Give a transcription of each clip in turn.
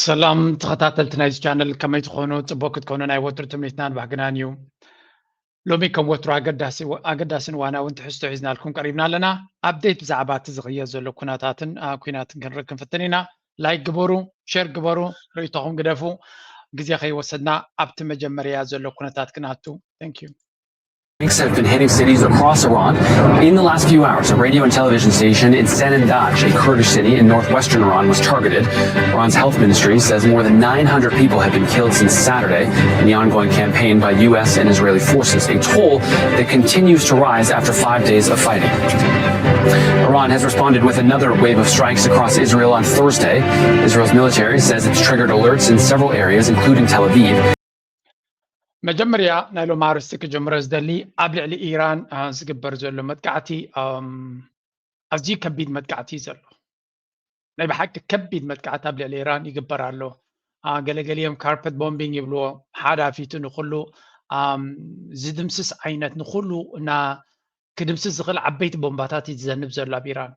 ሰላም ተኸታተልቲ ናይዚ ቻነል፣ ከመይ ትኾኑ? ጽቡቅ ክትኮኑ ናይ ወትሩ ትምኒትናን ባህግናን እዩ። ሎሚ ከም ወትሩ ኣገዳሲ-፣ ኣገዳስን ዋናውን ትሕዝቶ ሒዝናልኩም ቀሪብና ኣለና። ኣፕዴት ብዛዕባ እቲ ዝቕየር ዘሎ ኩነታትን፣ አ፣ ኩናትን ክንርኢ ክንፍትን ኢና። ላይክ ግበሩ፣ ሼር ግበሩ፣ ርእይቶኹም ግደፉ። ግዜ ከይወሰድና ኣብቲ መጀመርያ ዘሎ ኩነታት ክንኣቱ። Thank you. Tanks have been hitting cities across Iran. In the last few hours, a radio and television station in Sanandaj, a Kurdish city in northwestern Iran, was targeted. Iran's health ministry says more than nine hundred people have been killed since Saturday in the ongoing campaign by U S and Israeli forces, a toll that continues to rise after five days of fighting. Iran has responded with another wave of strikes across Israel on Thursday. Israel's military says it's triggered alerts in several areas, including Tel Aviv. መጀመርያ ናይ ሎሚ ኣርእስቲ ክጀምሮ ዝደሊ ኣብ ልዕሊ ኢራን፣ አ፣ ዝግበር ዘሎ መጥቃዕቲ፣ ኣም፣ ኣዝዩ ከቢድ መጥቃዕቲ እዩ ዘሎ። ናይ ብሓቂ ከቢድ መጥቃዕቲ ኣብ ልዕሊ ኢራን ይግበር ኣሎ። አ፣ ገለገሊኦም ካርፐት ቦምቢንግ ይብልዎ፣ ሓደ ኣፊቱ ንኹሉ፣ ኣም፣ ዝድምስስ ዓይነት ንኹሉ እና ክድምስስ ዝኽእል ዓበይቲ ቦምባታት እዩ ዝዘንብ ዘሎ ኣብ ኢራን።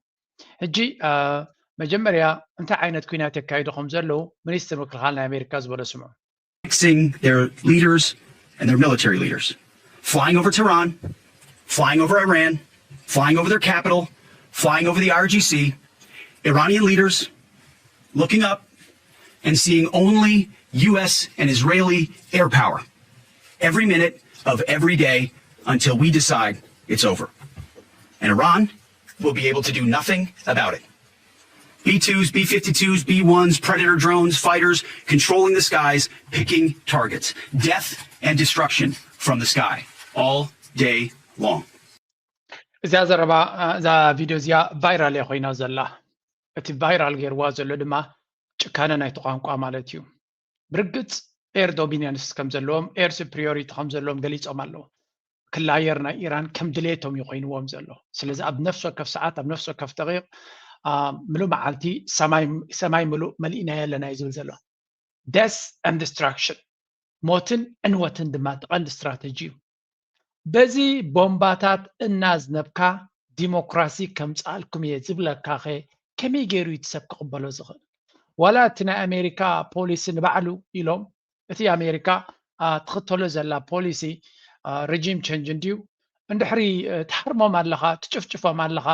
ሕጂ፣ አ፣ መጀመርያ እንታይ ዓይነት ኲናት የካይዱ ከም ዘለዉ ሚኒስትር ምክልኻል ናይ ኣሜሪካ ዝበሎ ስምዑ። Fixing their leaders and their military leaders, flying over Tehran, flying over Iran, flying over their capital, flying over the I R G C, Iranian leaders looking up and seeing only U S and Israeli air power every minute of every day until we decide it's over. And Iran will be able to do nothing about it. B twos, B fifty-twos, B ones, Predator drones, fighters, controlling the skies, picking targets. Death and destruction from the sky all day long. እዚኣ ዘረባ፣ እ፣ እዛ ቪድዮ እዚኣ ቫይራል እያ ኮይና ዘላ። እቲ ቫይራል ገይርዋ ዘሎ ድማ ጭካነ ናይቲ ቋንቋ ማለት እዩ። ብርግጽ ኤር ዶሚኒየንስ ከም ዘለዎም፣ ኤር ሱፕሪዮሪቲ ከም ዘለዎም ገሊጾም ኣለዉ። ክላየር ናይ ኢራን ከም ድሌቶም እዩ ኮይንዎም ዘሎ። ስለዚ ኣብ ነፍሲ ወከፍ ሰዓት፣ ኣብ ነፍሲ ወከፍ ደቂቕ፣ አ፣ ምሉእ መዓልቲ ሰማይ፣ ሰማይ ምሉእ መሊእናዮ ኣለና እዩ ዝብል ዘሎ። ደስ ኤንድ ዲስትራክሽን፣ ሞትን ዕንወትን ድማ እቲ ቀንዲ ስትራተጂ እዩ። በዚ ቦምባታት እናዝነብካ ዲሞክራሲ ከምፅኣልኩም እየ ዝብለካኸ ከመይ ገይሩ እዩ እቲ ሰብ ክቕበሎ ዝኽእል? ዋላ እቲ ናይ ኣሜሪካ ፖሊሲ ንባዕሉ ኢሎም፣ እቲ ኣሜሪካ፣ አ፣ ትኽተሎ ዘላ ፖሊሲ፣ አ፣ ሪጂም ቸንጅ እንድዩ። እንድሕሪ፣ እ፣ ትሃርሞም ኣለኻ፣ ትጭፍጭፎም ኣለኻ፣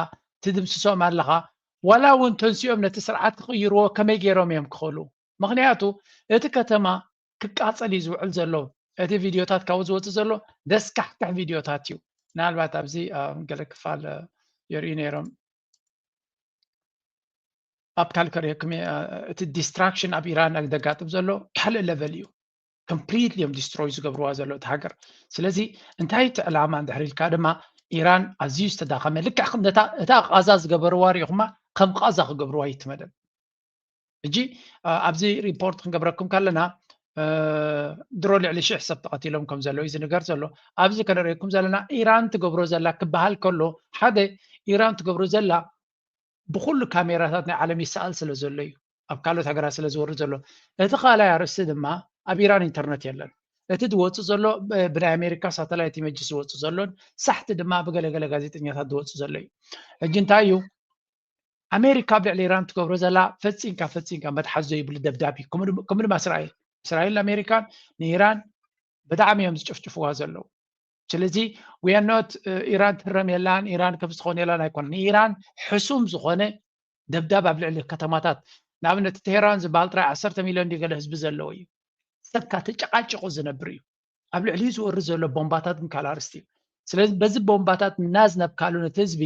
ትድምስሶም ኣለኻ፣ ዋላ እውን ተንሲኦም ነቲ ስርዓት ክቕይርዎ ከመይ ገይሮም እዮም ክኽእሉ? ምኽንያቱ እቲ ከተማ ክቃጸል እዩ ዝውዕል ዘሎ። እቲ ቪድዮታት ካብኡ ዝወጽእ ዘሎ ዘስካሕክሕ ቪድዮታት እዩ። ምናልባት ኣብዚ፣ አ፣ ገለ ክፋል፣ አ፣ የርእዩ ነይሮም። ኣብ ካልእ ከርእየኩም እየ፣ አ፣ እቲ ዲስትራክሽን ኣብ ኢራን ዘጋጥም ዘሎ ካልእ ለቨል እዩ። ኮምፕሊትሊ እዮም ዲስትሮይ ዝገብርዋ ዘሎ እቲ ሃገር። ስለዚ እንታይ እቲ ዕላማ እንድሕር ኢልካ ድማ ኢራን ኣዝዩ ዝተዳኸመ፣ ልክዕ ከም ነታ፣ እታ ቃዛ ዝገበርዋ ሪኢኹማ፣ ከም ቃዛ ክገብርዋ እዩ እቲ መደብ። ሕጂ፣ አ፣ ኣብዚ ሪፖርት ክንገብረኩም ከለና፣ እ፣ ድሮ ልዕሊ ሽሕ ሰብ ተቐቲሎም ከም ዘለዉ እዩ ዝንገር ዘሎ። ኣብዚ ከነርእየኩም ዘለና ኢራን ትገብሮ ዘላ ክበሃል ከሎ፣ ሓደ ኢራን ትገብሮ ዘላ ብኹሉ ካሜራታት ናይ ዓለም ይሰኣል ስለ ዘሎ እዩ። ኣብ ካልኦት ሃገራት ስለ ዝወርድ ዘሎ። እቲ ካልኣይ ኣርእስቲ ድማ ኣብ ኢራን ኢንተርነት የለን። እቲ ዝወጽእ ዘሎ ብ-፣ ብናይ ኣሜሪካ ሳተላይት ኢመጅስ ዝወጽእ ዘሎን ሳሕቲ ድማ ብገለገለ ጋዜጠኛታት ዝወጽእ ዘሎ እዩ። ሕጂ እንታይ እዩ? ኣሜሪካ ኣብ ልዕሊ ኢራን ትገብሮ ዘላ ፈጺምካ፣ ፈጺምካ መትሓዚ ዘይብሉ ደብዳብ እዩ። ከምኡ ድም-፣ ከምኡ ድማ እስራኤል። እስራኤል ንኣሜሪካን ንኢራን ብጣዕሚ እዮም ዝጭፍጭፍዋ ዘለዉ። ስለዚ we are not፣ እ፣ ኢራን ትህረም የላን፣ ኢራን ከፍ ዝኾን የላን ኣይኮነን። ንኢራን ሕሱም ዝኾነ ደብዳብ ኣብ ልዕሊ ከተማታት፣ ንኣብነት ቴህራን ዝበሃል ጥራይ ዓሰርተ ሚልዮን ድዩ ገለ ህዝቢ ዘለዎ እዩ። ሰብካ ተጨቃጭቁ ዝነብር እዩ። ኣብ ልዕሊኡ ዝወርድ ዘሎ ቦምባታት ግን ካልእ ኣርእስቲ እዩ። ስለዚ በዚ ቦምባታት እናዝነብካሉ ነቲ ህዝቢ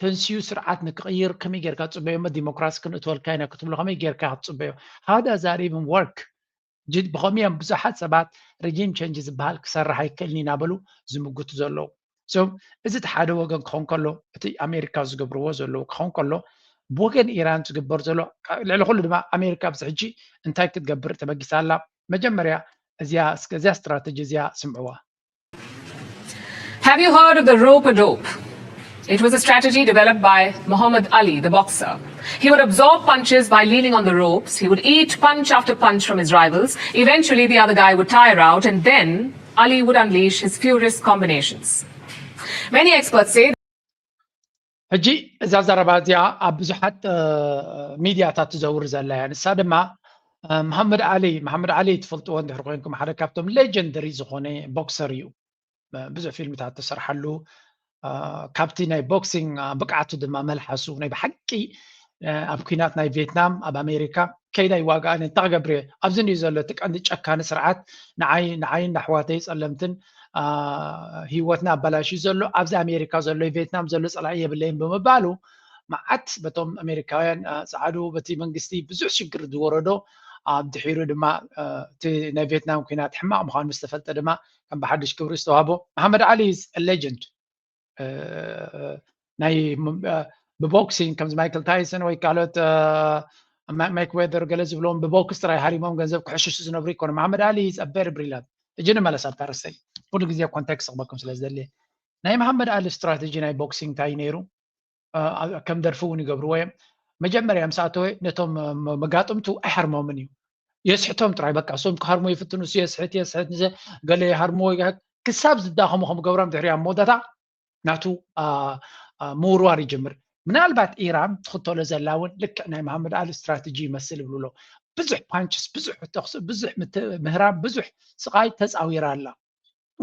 ተንስዩ ስርዓት ንክቕይር ከመይ ጌርካ ትጽበዮ? እሞ ዲሞክራሲ ክንእትወልካ ኢና ክትብሎ ከመይ ጌርካ ክትጽበዮ? How does that even work? ጅ-፣ ብኸምኡ እዮም ብዙሓት ሰባት ሪጂም ቸንጅ ዝበሃል ክሰርሕ ኣይክእልን እናበሉ ዝምጉቱ ዘለዉ። So፣ እዚ እቲ ሓደ ወገን ክኸውን ከሎ፣ እቲ ኣሜሪካ ዝገብርዎ ዘለዉ ክኸውን ከሎ፣ ብወገን ኢራን ዝግበር ዘሎ፣ ልዕሊ ኩሉ ድማ ኣሜሪካ ኣብዚ ሕጂ እንታይ ክትገብር ተበጊሳ ኣላ? መጀመርያ እዚኣ፣ እስከ እዚኣ ስትራተጂ እዚኣ ስምዕዋ። Have you heard of the rope a dope? It was a strategy developed by Muhammad Ali, the boxer. He would absorb punches by leaning on the ropes. He would eat punch after punch from his rivals. Eventually, the other guy would tire out, and then Ali would unleash his furious combinations. Many experts say ሕጂ እዛ ዘረባ እዚኣ ኣብ ብዙሓት፣ እ፣ ሚድያታት ትዘውር ዘላ እያ። ንሳ ድማ፣ መሓመድ ዓሊ መሓመድ ዓሊ ትፈልጥዎ እንድሕር ኮይንኩም ሓደ ካብቶም ሌጀንደሪ ዝኾነ ቦክሰር እዩ። ብዙሕ ፊልምታት ተሰርሓሉ። ካብቲ ናይ ቦክሲንግ ብቅዓቱ ድማ መልሓሱ ናይ ብሓቂ ኣብ ኩናት ናይ ቪየትናም ኣብ ኣሜሪካ ከይዳ ይዋጋኣን እንታይ ክገብር እየ ኣብዚ እንድዩ ዘሎ እቲ ቀንዲ ጨካኒ ስርዓት ንዓይ ንዓይን ኣሕዋተይ ጸለምትን ሂወትና ኣባላሽዩ ዘሎ ኣብዚ ኣሜሪካ ዘሎ ቪየትናም ዘሎ ጸላኢ የብለይን ብምባሉ መዓት በቶም ኣሜሪካውያን ጸዓዱ በቲ መንግስቲ ብዙሕ ሽግር ዝወረዶ ኣብ ድሒሩ ድማ እቲ ናይ ቪየትናም ኩናት ሕማቕ ምዃኑ ምስ ተፈልጠ ድማ ከም ብሓድሽ ክብሪ ዝተዋህቦ መሓመድ ዓሊ is a legend ናይ ብቦክሲንግ ከምዚ ማይክል ታይሰን ወይ ካልኦት ማይክ ዌደር ገለ ዝብሎም ብቦክስ ጥራይ ሃሪሞም ገንዘብ ክሕሽሹ ዝነብሩ ይኮኑ መሓመድ ዓሊ is a very brilliant ሕጂ ንመለስ ኣብታ ርሰይ ኩሉ ግዜ ኮንቴክስት ክበኩም ስለ ዝደሊ ናይ መሓመድ ዓሊ ስትራቴጂ ናይ ቦክሲንግ እንታይ ነይሩ ከም ደርፊ እውን ይገብርዎ እዮም መጀመርያ ምስ ኣተወ ነቶም መጋጥምቱ ኣይሃርሞምን እዩ የስሕቶም ጥራይ በቃ እሶም ክሃርሞ ይፍትኑ እሱ የስሕት የስሕት ንዘ ገለ ይሃርምዎ ክሳብ ዝዳኸሙ ከም ገብሮም ድሕሪ ኣብ መወዳታ ናቱ ምውርዋር ይጅምር ምናልባት ኢራን ትኽተሎ ዘላ እውን ልክዕ ናይ መሃመድ ኣሊ ስትራቴጂ ይመስል ይብሉ ኣሎ ብዙሕ ፓንችስ ብዙሕ ተኽሲ ብዙሕ ምህራም ብዙሕ ስቃይ ተፃዊራ ኣላ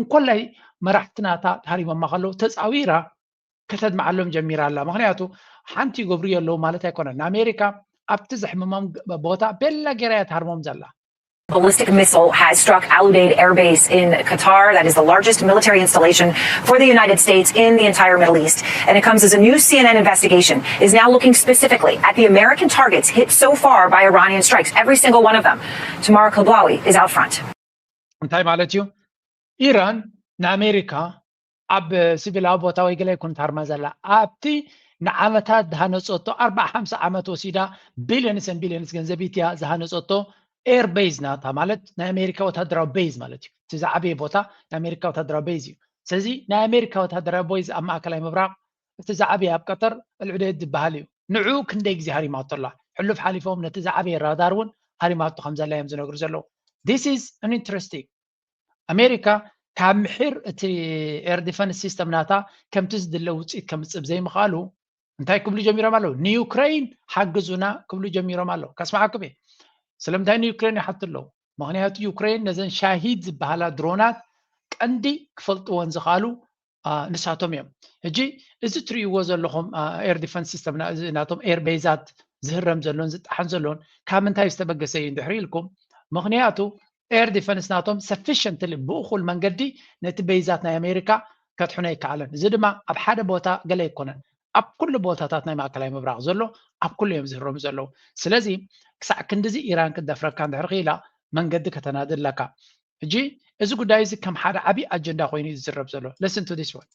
እንኮላይ መራሕቲ ናታ ተሃሪሞማ ከለዉ ተፃዊራ ከተድምዓሎም ጀሚራ ኣላ ምክንያቱ ሓንቲ ይገብሩ የለዉ ማለት ኣይኮነን ንኣሜሪካ ኣብቲ ዘሕምሞም ቦታ ቤላ ገይራ እያ ትሃርሞም ዘላ ballistic missile has struck Al Udeid Air Base in Qatar. That is the largest military installation for the United States in the entire Middle East. And it comes as a new C N N investigation is now looking specifically at the American targets hit so far by Iranian strikes, every single one of them. Tamara Koblawi is out front. እንታይ ማለት እዩ? ኢራን ንኣሜሪካ ኣብ ሲቪላዊ ቦታ ወይ ገለ ይኩን ታርማ ዘላ ኣብቲ ንዓመታት ዝሃነፀቶ ኣርባዓ ሓምሳ ዓመት ወሲዳ ቢልዮንስ ን ቢልዮንስ ገንዘብ ኢትያ ዝሃነፀቶ ኤር ቤዝ ናታ ማለት ናይ ኣሜሪካ ወታደራዊ ቤዝ ማለት እዩ እቲ ዝዓበየ ቦታ ናይ ኣሜሪካ ወታደራዊ ቤዝ እዩ ስለዚ ናይ ኣሜሪካ ወታደራዊ ቤዝ ኣብ ማእከላይ ምብራቅ እቲ ዝዓበየ ኣብ ቀጠር ኣልዑደይድ ዝበሃል እዩ ንዑ ክንደይ ግዜ ሃሪማቶ ኣላ ሕሉፍ ሓሊፎም ነቲ ዝዓበየ ራዳር እውን ሃሪማቶ ከም ዘላ እዮም ዝነግሩ ዘለዉ this is an interesting ኣሜሪካ ካብ ምሒር እቲ ኤር ዲፈንስ ሲስተም ናታ ከምቲ ዝድለ ውፅኢት ከምፅእ ብዘይምኽኣሉ እንታይ ክብሉ ጀሚሮም ኣለዉ ንዩክረይን ሓግዙና ክብሉ ጀሚሮም ኣለዉ ከስማዓኩም እየ ስለምንታይ ንዩክረይን ይሓቱ ኣለዉ ምክንያቱ ዩክረይን ነዘን ሻሂድ ዝበሃላ ድሮናት ቀንዲ ክፈልጥወን ዝኽኣሉ ንሳቶም እዮም ሕጂ እዚ ትርእይዎ ዘለኹም ኤር ዲፈንስ ሲስተም ናቶም ኤር ቤዛት ዝህረም ዘሎን ዝጠሓን ዘሎን ካብ ምንታይ ዝተበገሰ እዩ እንድሕሪ ኢልኩም ምክንያቱ ኤር ዲፈንስ ናቶም ሰፊሽንትሊ ብእኩል መንገዲ ነቲ ቤዛት ናይ ኣሜሪካ ከጥሕኖ ኣይከኣለን እዚ ድማ ኣብ ሓደ ቦታ ገለ ኣይኮነን ኣብ ኩሉ ቦታታት ናይ ማእከላይ ምብራቅ ዘሎ ኣብ ኩሉ እዮም ዝህረሙ ዘለዉ ስለዚ ክሳዕ ክንድዚ ኢራን ክትደፍረካ እንድሕር ክኢላ መንገዲ ከተናዲ ኣለካ ሕጂ እዚ ጉዳይ እዚ ከም ሓደ ዓብዪ ኣጀንዳ ኮይኑ እዩ ዝዝረብ ዘሎ listen to this one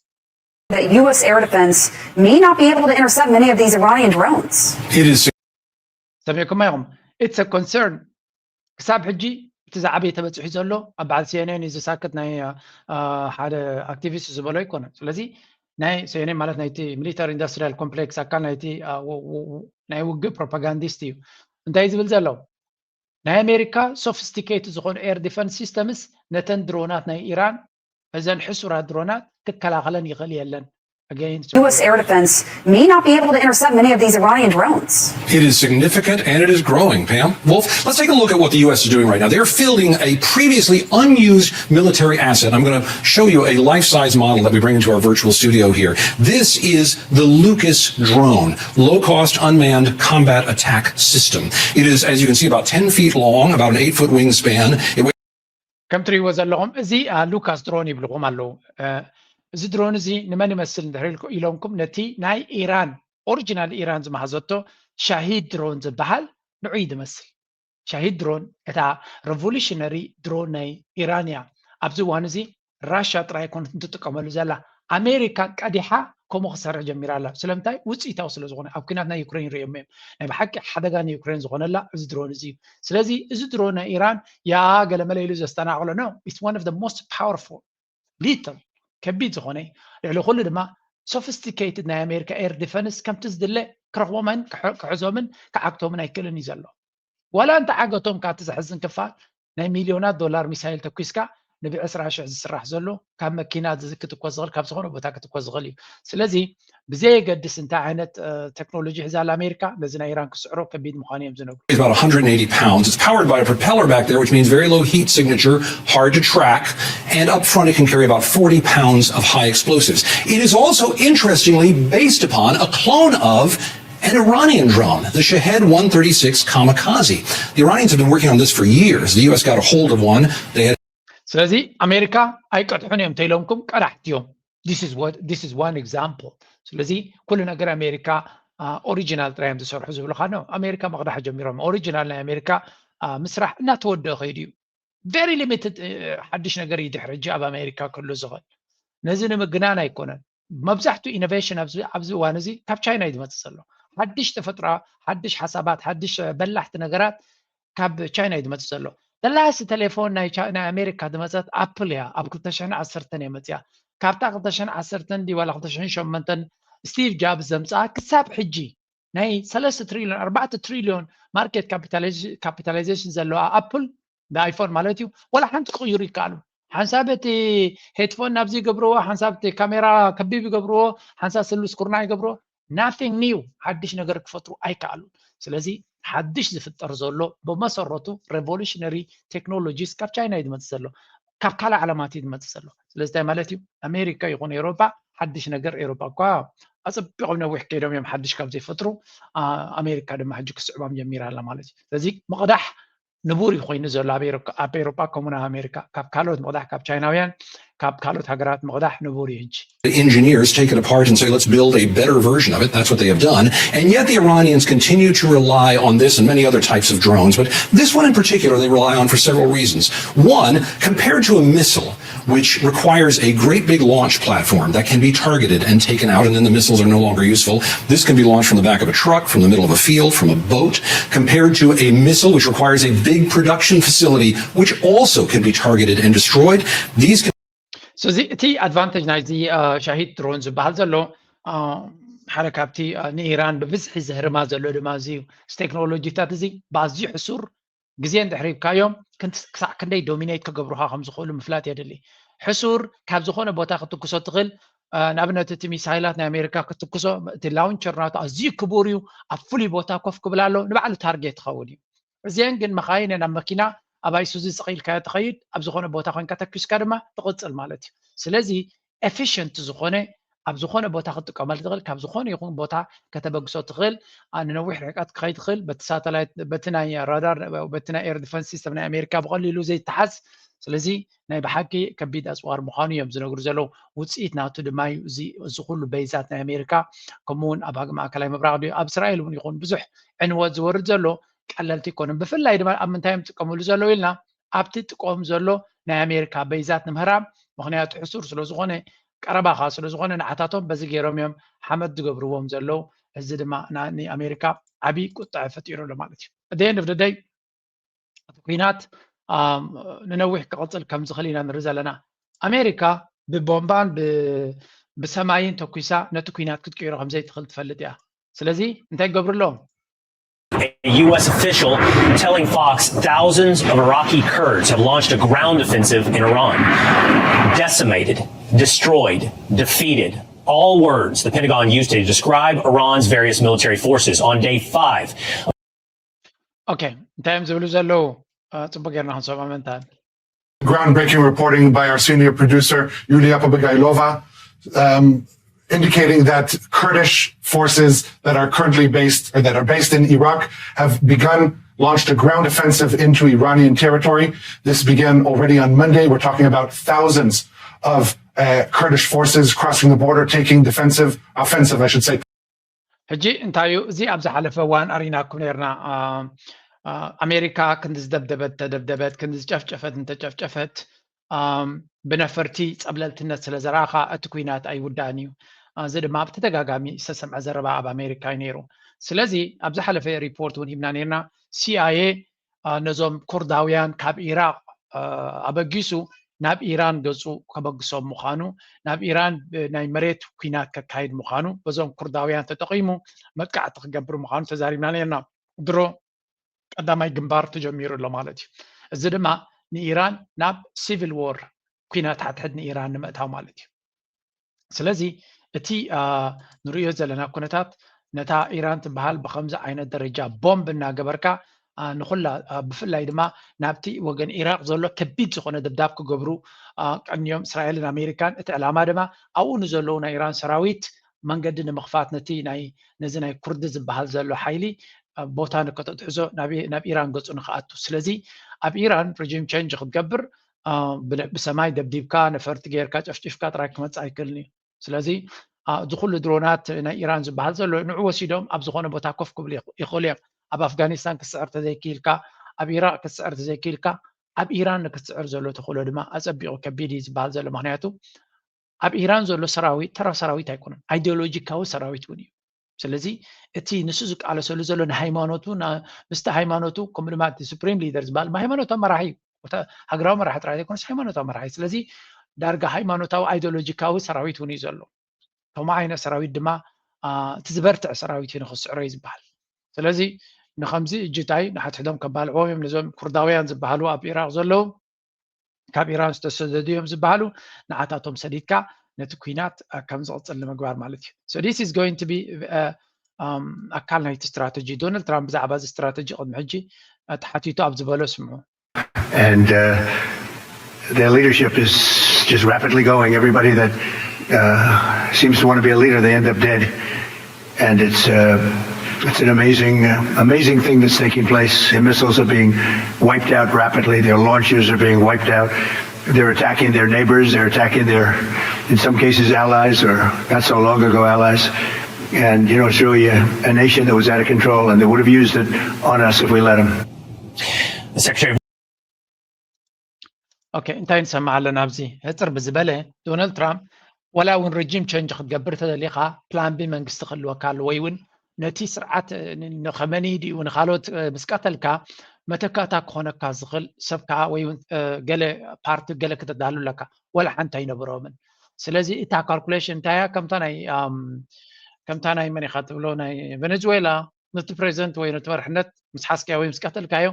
that U S air defense may not be able to intercept many of these Iranian drones. It is ሰሚዕኩማ ኢኹም it's a concern ክሳብ ሕጂ እቲ ዝዓበየ ተበፂሑ ዘሎ ኣብ በዓል ሲኤንኤን እዩ ዝሳክት ናይ ሓደ ኣክቲቪስት ዝበሎ ኣይኮነን ስለዚ ናይ ሲኤንኤን ማለት ናይቲ ሚሊታሪ ኢንዱስትሪያል ኮምፕሌክስ ኣካል ናይቲ ናይ ውግእ ፕሮፓጋንዲስት እዩ እንታይ ዝብል ዘሎ ናይ ኣሜሪካ ሶፊስቲኬት ዝኾኑ ኤር ዲፈንስ ሲስተምስ ነተን ድሮናት ናይ ኢራን እዘን ሕሱራት ድሮናት ክከላኸለን ይኽእል የለን U S air defense may not be able to intercept many of these Iranian drones. It is significant and it is growing, Pam. Wolf, let's take a look at what the U S is doing right now. They're fielding a previously unused military asset. I'm going to show you a life size model that we bring into our virtual studio here. This is the Lucas drone, low cost unmanned combat attack system. It is, as you can see, about ten feet long, about an eight foot wingspan. It ከም ትርእይዎ ዘለኹም እዚ ሉካስ ድሮን ይብልኹም ኣለዉ እዚ ድሮን እዚ ንመን ይመስል እንድሕር ኢሎምኩም ነቲ ናይ ኢራን ኦሪጂናል ኢራን ዝመሃዘቶ ሻሂድ ድሮን ዝበሃል ንዑ እዩ ዝመስል ሻሂድ ድሮን እታ ሬቮሉሽነሪ ድሮን ናይ ኢራን እያ ኣብዚ እዋን እዚ ራሻ ጥራይ ኮነት እንትጥቀመሉ ዘላ ኣሜሪካ ቀዲሓ ከምኡ ክሰርሕ ጀሚራ ኣላ ስለምንታይ ውፅኢታዊ ስለ ዝኾነ ኣብ ኩናት ናይ ዩክሬን ሪኦም እዮም ናይ ብሓቂ ሓደጋ ናይ ዩክሬን ዝኾነላ እዚ ድሮን እዚ እዩ ስለዚ እዚ ድሮን ናይ ኢራን ያ ገለመለ ኢሉ ዘስተናቕሎ no it's one of the most powerful lethal ከቢድ ዝኾነ ልዕሊ ኩሉ ድማ sophisticated ናይ ኣሜሪካ air defense ከምቲ ዝድለ ክረኽቦምን ክሕዞምን ክዓግቶምን ኣይክእልን እዩ ዘሎ ዋላ እንተ ዓገቶም ካብቲ ዘሕዝን ክፋል ናይ ሚልዮናት ዶላር ሚሳይል ተኩስካ ንብዕስራ ሽሕ ዝስራሕ ዘሎ ካብ መኪና ክትኮስ ዝኽእል ካብ ዝኾነ ቦታ ክትኮስ ዝኽእል እዩ። ስለዚ ብዘየገድስ እንታይ ዓይነት ቴክኖሎጂ ሒዛ ኣላ ኣሜሪካ፣ ነዚ ናይ ኢራን ክስዕሮ ከቢድ ምዃኑ እዮም ዝነግሩ። It's about one hundred eighty pounds. It's powered by a propeller back there, which means very low heat signature, hard to track, and up front it can carry about forty pounds of high explosives. It is also interestingly based upon a clone of an Iranian drone, the Shahed one thirty-six kamikaze. The Iranians have been working on this for years. The U S got a hold of one. They had ስለዚ ኣሜሪካ ኣይቀድሑን እዮም ተይሎምኩም ቀዳሕቲ እዮም። This is one example። ስለዚ ኩሉ ነገር ኣሜሪካ ኦሪጂናል ጥራይ እዮም ዝሰርሑ ዝብሉካ ነው። ኣሜሪካ መቕዳሕ ጀሚሮም። ኦሪጂናል ናይ ኣሜሪካ ምስራሕ እናተወደአ ከይዱ እዩ። Very limited ሓድሽ ነገር እዩ ድሕሪ ሕጂ ኣብ ኣሜሪካ ክህሉ ዝኽእል። ነዚ ንምግናን ኣይኮነን። መብዛሕትኡ ኢኖቬሽን ኣብዚ እዋን እዚ ካብ ቻይና እዩ ዝመፅእ ዘሎ። ሓድሽ ተፈጥሮ፣ ሓድሽ ሓሳባት፣ ሓድሽ በላሕቲ ነገራት ካብ ቻይና እዩ ዝመፅእ ዘሎ። ተላሲ ቴሌፎን ናይ ኣሜሪካ ዝመፀት ኣፕል እያ። ኣብ ክልተ ሽሕን ዓሰርተን እየ መፅያ። ካብታ ክልተ ሽሕን ዓሰርተን ድዩ ዋላ ክልተ ሽሕን ሸሞንተን ስቲቭ ጃብስ ዘምፅኣ ክሳብ ሕጂ ናይ ሰለስተ ትሪልዮን ኣርባዕተ ትሪልዮን ማርኬት ካፒታላይዜሽን ዘለዋ ኣፕል ብኣይፎን ማለት እዩ። ዋላ ሓንቲ ክቕይሩ ይከኣሉ። ሓንሳብ እቲ ሄድፎን ናብዚ ይገብርዎ፣ ሓንሳብ እቲ ካሜራ ከቢብ ይገብርዎ፣ ሓንሳብ ስሉስ ኩርናዕ ይገብርዎ። Nothing new፣ ሓድሽ ነገር ክፈጥሩ ኣይከኣሉን። ስለዚ ሓድሽ ዝፍጠር ዘሎ ብመሰረቱ revolutionary technologies ካብ ቻይና እዩ ዝመፅእ ዘሎ፣ ካብ ካልእ ዓለማት እዩ ዝመፅእ ዘሎ። ስለዚ እንታይ ማለት እዩ? ኣሜሪካ ይኹን ኤሮፓ ሓድሽ ነገር፣ ኤሮፓ እኳ ኣፀቢቖም ነዊሕ ከይዶም እዮም ሓድሽ ካብ ዘይፈጥሩ፣ ኣሜሪካ ድማ ሕጂ ክስዕቦም ጀሚራ ኣላ ማለት እዩ። ስለዚ ምቕዳሕ ንቡር እዩ ኮይኑ ዘሎ ኣብ ኤሮፓ ከምኡ ኣብ ኣሜሪካ። ካብ ካልኦት ምቕዳሕ፣ ካብ ቻይናውያን፣ ካብ ካልኦት ሃገራት ምቕዳሕ ንቡር እዩ ሕጂ። Engineers take it apart and say, let's build a better version of it. That's what they have done. And yet the Iranians continue to rely on this and many other types of drones. But this one in particular, they rely on for several reasons. One, compared to a missile, which requires a great big launch platform that can be targeted and taken out, and then the missiles are no longer useful. This can be launched from the back of a truck, from the middle of a field, from a boat, compared to a missile which requires a big production facility, which also can be targeted and destroyed. These can ስለዚ እቲ ኣድቫንቴጅ ናይዚ ሻሂድ ድሮን ዝበሃል ዘሎ ሓደ ካብቲ ንኢራን ብብዝሒ ዘህርማ ዘሎ ድማ እዚ ቴክኖሎጂታት እዚ ብኣዝዩ ሕሱር ግዜ እንድሕር ሂብካዮም ክሳዕ ክንደይ ዶሚኔት ክገብሩኻ ከም ዝኽእሉ ምፍላጥ የድሊ። ሕሱር ካብ ዝኾነ ቦታ ክትኩሶ ትኽእል። ንኣብነት እቲ ሚሳይላት ናይ ኣሜሪካ ክትኩሶ እቲ ላውንቸር ናቱ ኣዝዩ ክቡር እዩ። ኣብ ፍሉይ ቦታ ኮፍ ክብል ኣሎ፣ ንባዕሉ ታርጌት ትኸውን እዩ። እዚአን ግን መኻይን ናብ መኪና ኣብ ኣይሱዚ ስቕ ኢልካዮ ትኸይድ፣ ኣብ ዝኾነ ቦታ ኮንካ ተኪስካ ድማ ትቕፅል ማለት እዩ። ስለዚ ኤፊሽንት ዝኾነ ኣብ ዝኾነ ቦታ ክትጥቀመሉ ትኽእል፣ ካብ ዝኾነ ይኹን ቦታ ከተበግሶ ትኽእል፣ ንነዊሕ ርሕቀት ክኸይድ ትኽእል። በቲ ሳተላይት፣ በቲ ናይ ራዳር፣ በቲ ናይ ኤር ዲፈንስ ሲስተም ናይ ኣሜሪካ ብቐሊሉ ዘይተሓዝ። ስለዚ ናይ ብሓቂ ከቢድ ኣፅዋር ምዃኑ እዮም ዝነግሩ ዘለዉ። ውፅኢት ናቱ ድማ እዩ እዚ ኩሉ በይዛት ናይ ኣሜሪካ፣ ከምኡ እውን ኣብ ማእከላይ ምብራቕ ድዩ ኣብ እስራኤል እውን ይኹን ብዙሕ ዕንወት ዝወርድ ዘሎ ቀለልቲ ኣይኮኑን። ብፍላይ ድማ ኣብ ምንታይ እዮም ዝጥቀምሉ ዘለዉ ኢልና ኣብቲ ጥቆም ዘሎ ናይ ኣሜሪካ በይዛት ንምህራም። ምኽንያቱ ሕሱር ስለ ዝኾነ፣ ቀረባኻ ስለ ዝኾነ ንዓታቶም በዚ ገይሮም እዮም ሓመድ ዝገብርዎም ዘለዉ። እዚ ድማ ንኣሜሪካ ዓብዪ ቁጥዐ ፈጢሩ ኣሎ ማለት እዩ። ደየንድ ፍደደይ እቲ ኩናት ንነዊሕ ክቕፅል ከም ዝኽእል ኢና ንርኢ ዘለና። ኣሜሪካ ብቦምባን ብሰማይን ተኩሳ ነቲ ኩናት ክትቅይሮ ከም ዘይትኽእል ትፈልጥ እያ። ስለዚ እንታይ ይገብሩ ኣለዎም? A U S official telling Fox thousands of Iraqi Kurds have launched a ground offensive in Iran. Decimated, destroyed, defeated. All words the Pentagon used to describe Iran's various military forces on day five. Okay, እንታይ እዮም ዝብሉ ዘለዉ? ጽቡቅ ጌርና ክንሰምዖም እንታን። Groundbreaking reporting by our senior producer, Yulia Pobegailova, um, indicating that Kurdish forces that are currently based or that are based in Iraq have begun, launched a ground offensive into Iranian territory. This began already on Monday. We're talking about thousands of uh, Kurdish forces crossing the border, taking defensive, offensive, I should say. ሕጂ እንታይ እዩ እዚ? ኣብ ዝሓለፈ እዋን ኣሪናኩም ነርና። ኣሜሪካ ክንዲ ዝደብደበት ተደብደበት፣ ክንዲ ዝጨፍጨፈት እንተጨፍጨፈት፣ ብነፈርቲ ጸብለልትነት ስለ ዘረኣኻ እቲ ኩናት ኣይውዳእን እዩ። እዚ ድማ ብተደጋጋሚ ዝተሰምዐ ዘረባ ኣብ ኣሜሪካ እዩ ነይሩ። ስለዚ ኣብ ዝሓለፈ ሪፖርት እውን ሂብና ነርና። ሲኣይኤ ነዞም ኩርዳውያን ካብ ኢራቅ ኣበጊሱ ናብ ኢራን ገጹ ከበግሶም ምዃኑ፣ ናብ ኢራን ናይ መሬት ኩናት ከካይድ ምዃኑ፣ በዞም ኩርዳውያን ተጠቒሙ መጥቃዕቲ ክገብር ምዃኑ ተዛሪብና ነርና። ድሮ ቀዳማይ ግንባር ተጀሚሩ ኣሎ ማለት እዩ። እዚ ድማ ንኢራን ናብ ሲቪል ዎር፣ ኩናት ሓድሕድ ንኢራን ንምእታው ማለት እዩ። ስለዚ እቲ ንርእዮ ዘለና ኩነታት ነታ ኢራን ትበሃል ብኸምዚ ዓይነት ደረጃ ቦምብ እናገበርካ ንኩላ ብፍላይ ድማ ናብቲ ወገን ኢራቅ ዘሎ ከቢድ ዝኾነ ደብዳብ ክገብሩ ቀንዮም እስራኤልን ኣሜሪካን። እቲ ዕላማ ድማ ኣብኡ ንዘለዉ ናይ ኢራን ሰራዊት መንገዲ ንምኽፋት ነቲ ናይ ነዚ ናይ ኩርዲ ዝበሃል ዘሎ ሓይሊ ቦታ ንከተትሕዞ ናብ ኢራን ገጹ ንክኣቱ። ስለዚ ኣብ ኢራን ሪጂም ቸንጅ ክትገብር ብሰማይ ደብዲብካ ነፈርቲ ጌርካ ጨፍጭፍካ ጥራይ ክመጽእ ኣይክእልን እዩ። ስለዚ እዚ ኩሉ ድሮናት ናይ ኢራን ዝበሃል ዘሎ ንዑ ወሲዶም ኣብ ዝኾነ ቦታ ኮፍ ክብሉ ይኽእሉ እዮም። ኣብ ኣፍጋኒስታን ክትስዕር ተዘይክኢልካ፣ ኣብ ኢራቅ ክትስዕር ተዘይክኢልካ፣ ኣብ ኢራን ንክትስዕር ዘሎ ተኽእሎ ድማ ኣጸቢቑ ከቢድ እዩ ዝበሃል ዘሎ። ምክንያቱ ኣብ ኢራን ዘሎ ሰራዊት ተራ ሰራዊት ኣይኮነን፣ ኣይዲዮሎጂካዊ ሰራዊት እውን እዩ። ስለዚ እቲ ንሱ ዝቃለሰሉ ዘሎ ንሃይማኖቱ ምስቲ ሃይማኖቱ ከምኡ ድማ እቲ ሱፕሪም ሊደር ዝበሃል ሃይማኖታዊ መራሒ እዩ። ሃገራዊ መራሒ ጥራይ ዘይኮነስ ሃይማኖታዊ መራሒ። ስለዚ ዳርጋ ሃይማኖታዊ ኣይዲዮሎጂካዊ ሰራዊት እውን እዩ ዘሎ። ከምኡ ዓይነት ሰራዊት ድማ እቲ ዝበርትዕ ሰራዊት እዩ ንክስዕሮ እዩ ዝበሃል። ስለዚ ንከምዚ እጅታይ ንሓድሕዶም ከባልዕዎም እዮም። ነዞም ኩርዳውያን ዝበሃሉ ኣብ ኢራቅ ዘለዉ ካብ ኢራን ዝተሰደዱ እዮም ዝበሃሉ ንዓታቶም ሰዲድካ ነቲ ኩናት ከም ዝቕፅል ንምግባር ማለት እዩ። So this is going to be ኣካል ናይቲ ስትራተጂ። ዶናልድ ትራምፕ ብዛዕባ እዚ ስትራተጂ ቅድሚ ሕጂ ተሓቲቱ ኣብ ዝበሎ ስምዑ። And uh, their leadership is just rapidly going. Everybody that uh, seems to want to be a leader, they end up dead. And it's uh, it's an amazing uh, amazing thing that's taking place. Their missiles are being wiped out rapidly. Their launchers are being wiped out. They're attacking their neighbors. They're attacking their, in some cases, allies or not so long ago allies. And you know, it's really a, a nation that was out of control, and they would have used it on us if we let them. Secretary. ኦኬ እንታይ ንሰምዕ ኣለና ኣብዚ ሕፅር ብዝበለ ዶናልድ ትራምፕ ወላ እውን ረጂም ቸንጅ ክትገብር ተደሊኻ ፕላን ቢ መንግስቲ ክህልወካ ኣሎ ወይ እውን ነቲ ስርዓት ንኸመኒ ድዩ ንካልኦት ምስ ቀተልካ መተካእታ ክኾነካ ዝኽእል ሰብ ከዓ ወይ እውን ገለ ፓርቲ ገለ ክተዳሉ ኣለካ ወላ ሓንቲ ኣይነበሮምን ስለዚ እታ ካልኩሌሽን እንታይ እያ ከምታ ናይ ከምታ ናይ መን ኢኻ ትብሎ ናይ ቨነዙዌላ ነቲ ፕሬዚደንት ወይ ነቲ መርሕነት ምስ ሓዝካዮ ወይ ምስ ቀተልካዮ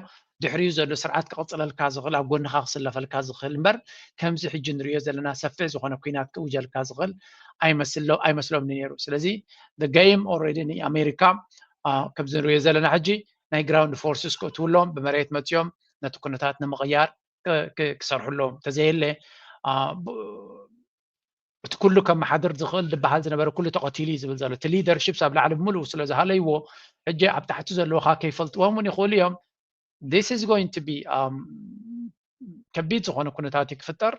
ድሕሪኡ ዘሎ ስርዓት ክቕፅለልካ ዝኽእል ኣብ ጎንኻ ክስለፈልካ ዝኽእል እምበር ከምዚ ሕጂ ንሪኦ ዘለና ሰፊሕ ዝኾነ ኩናት ክእውጀልካ ዝኽእል ኣይመስሎም ነይሩ። ስለዚ game already ንኣሜሪካ ከምዚ ንሪኦ ዘለና ሕጂ ናይ ground forces ክእትውሎም ብመሬት መፅዮም ነቲ ኩነታት ንምቕያር ክሰርሑ ኣለዎም። እንተዘየለ እቲ ኩሉ ከመሓድር ዝኽእል ዝበሃል ዝነበረ ኩሉ ተቐቲሉ እዩ ዝብል ዘሎ። እቲ leaderships ኣብ ላዕሊ ብምሉኡ ስለ ዝሃለይዎ ሕጂ ኣብ ታሕቲ ዘለዉ ከዓ ከይፈልጥዎም እውን ይኽእሉ እዮም። This is going to be ከቢድ ዝኾነ ኩነታት እዩ ክፍጠር።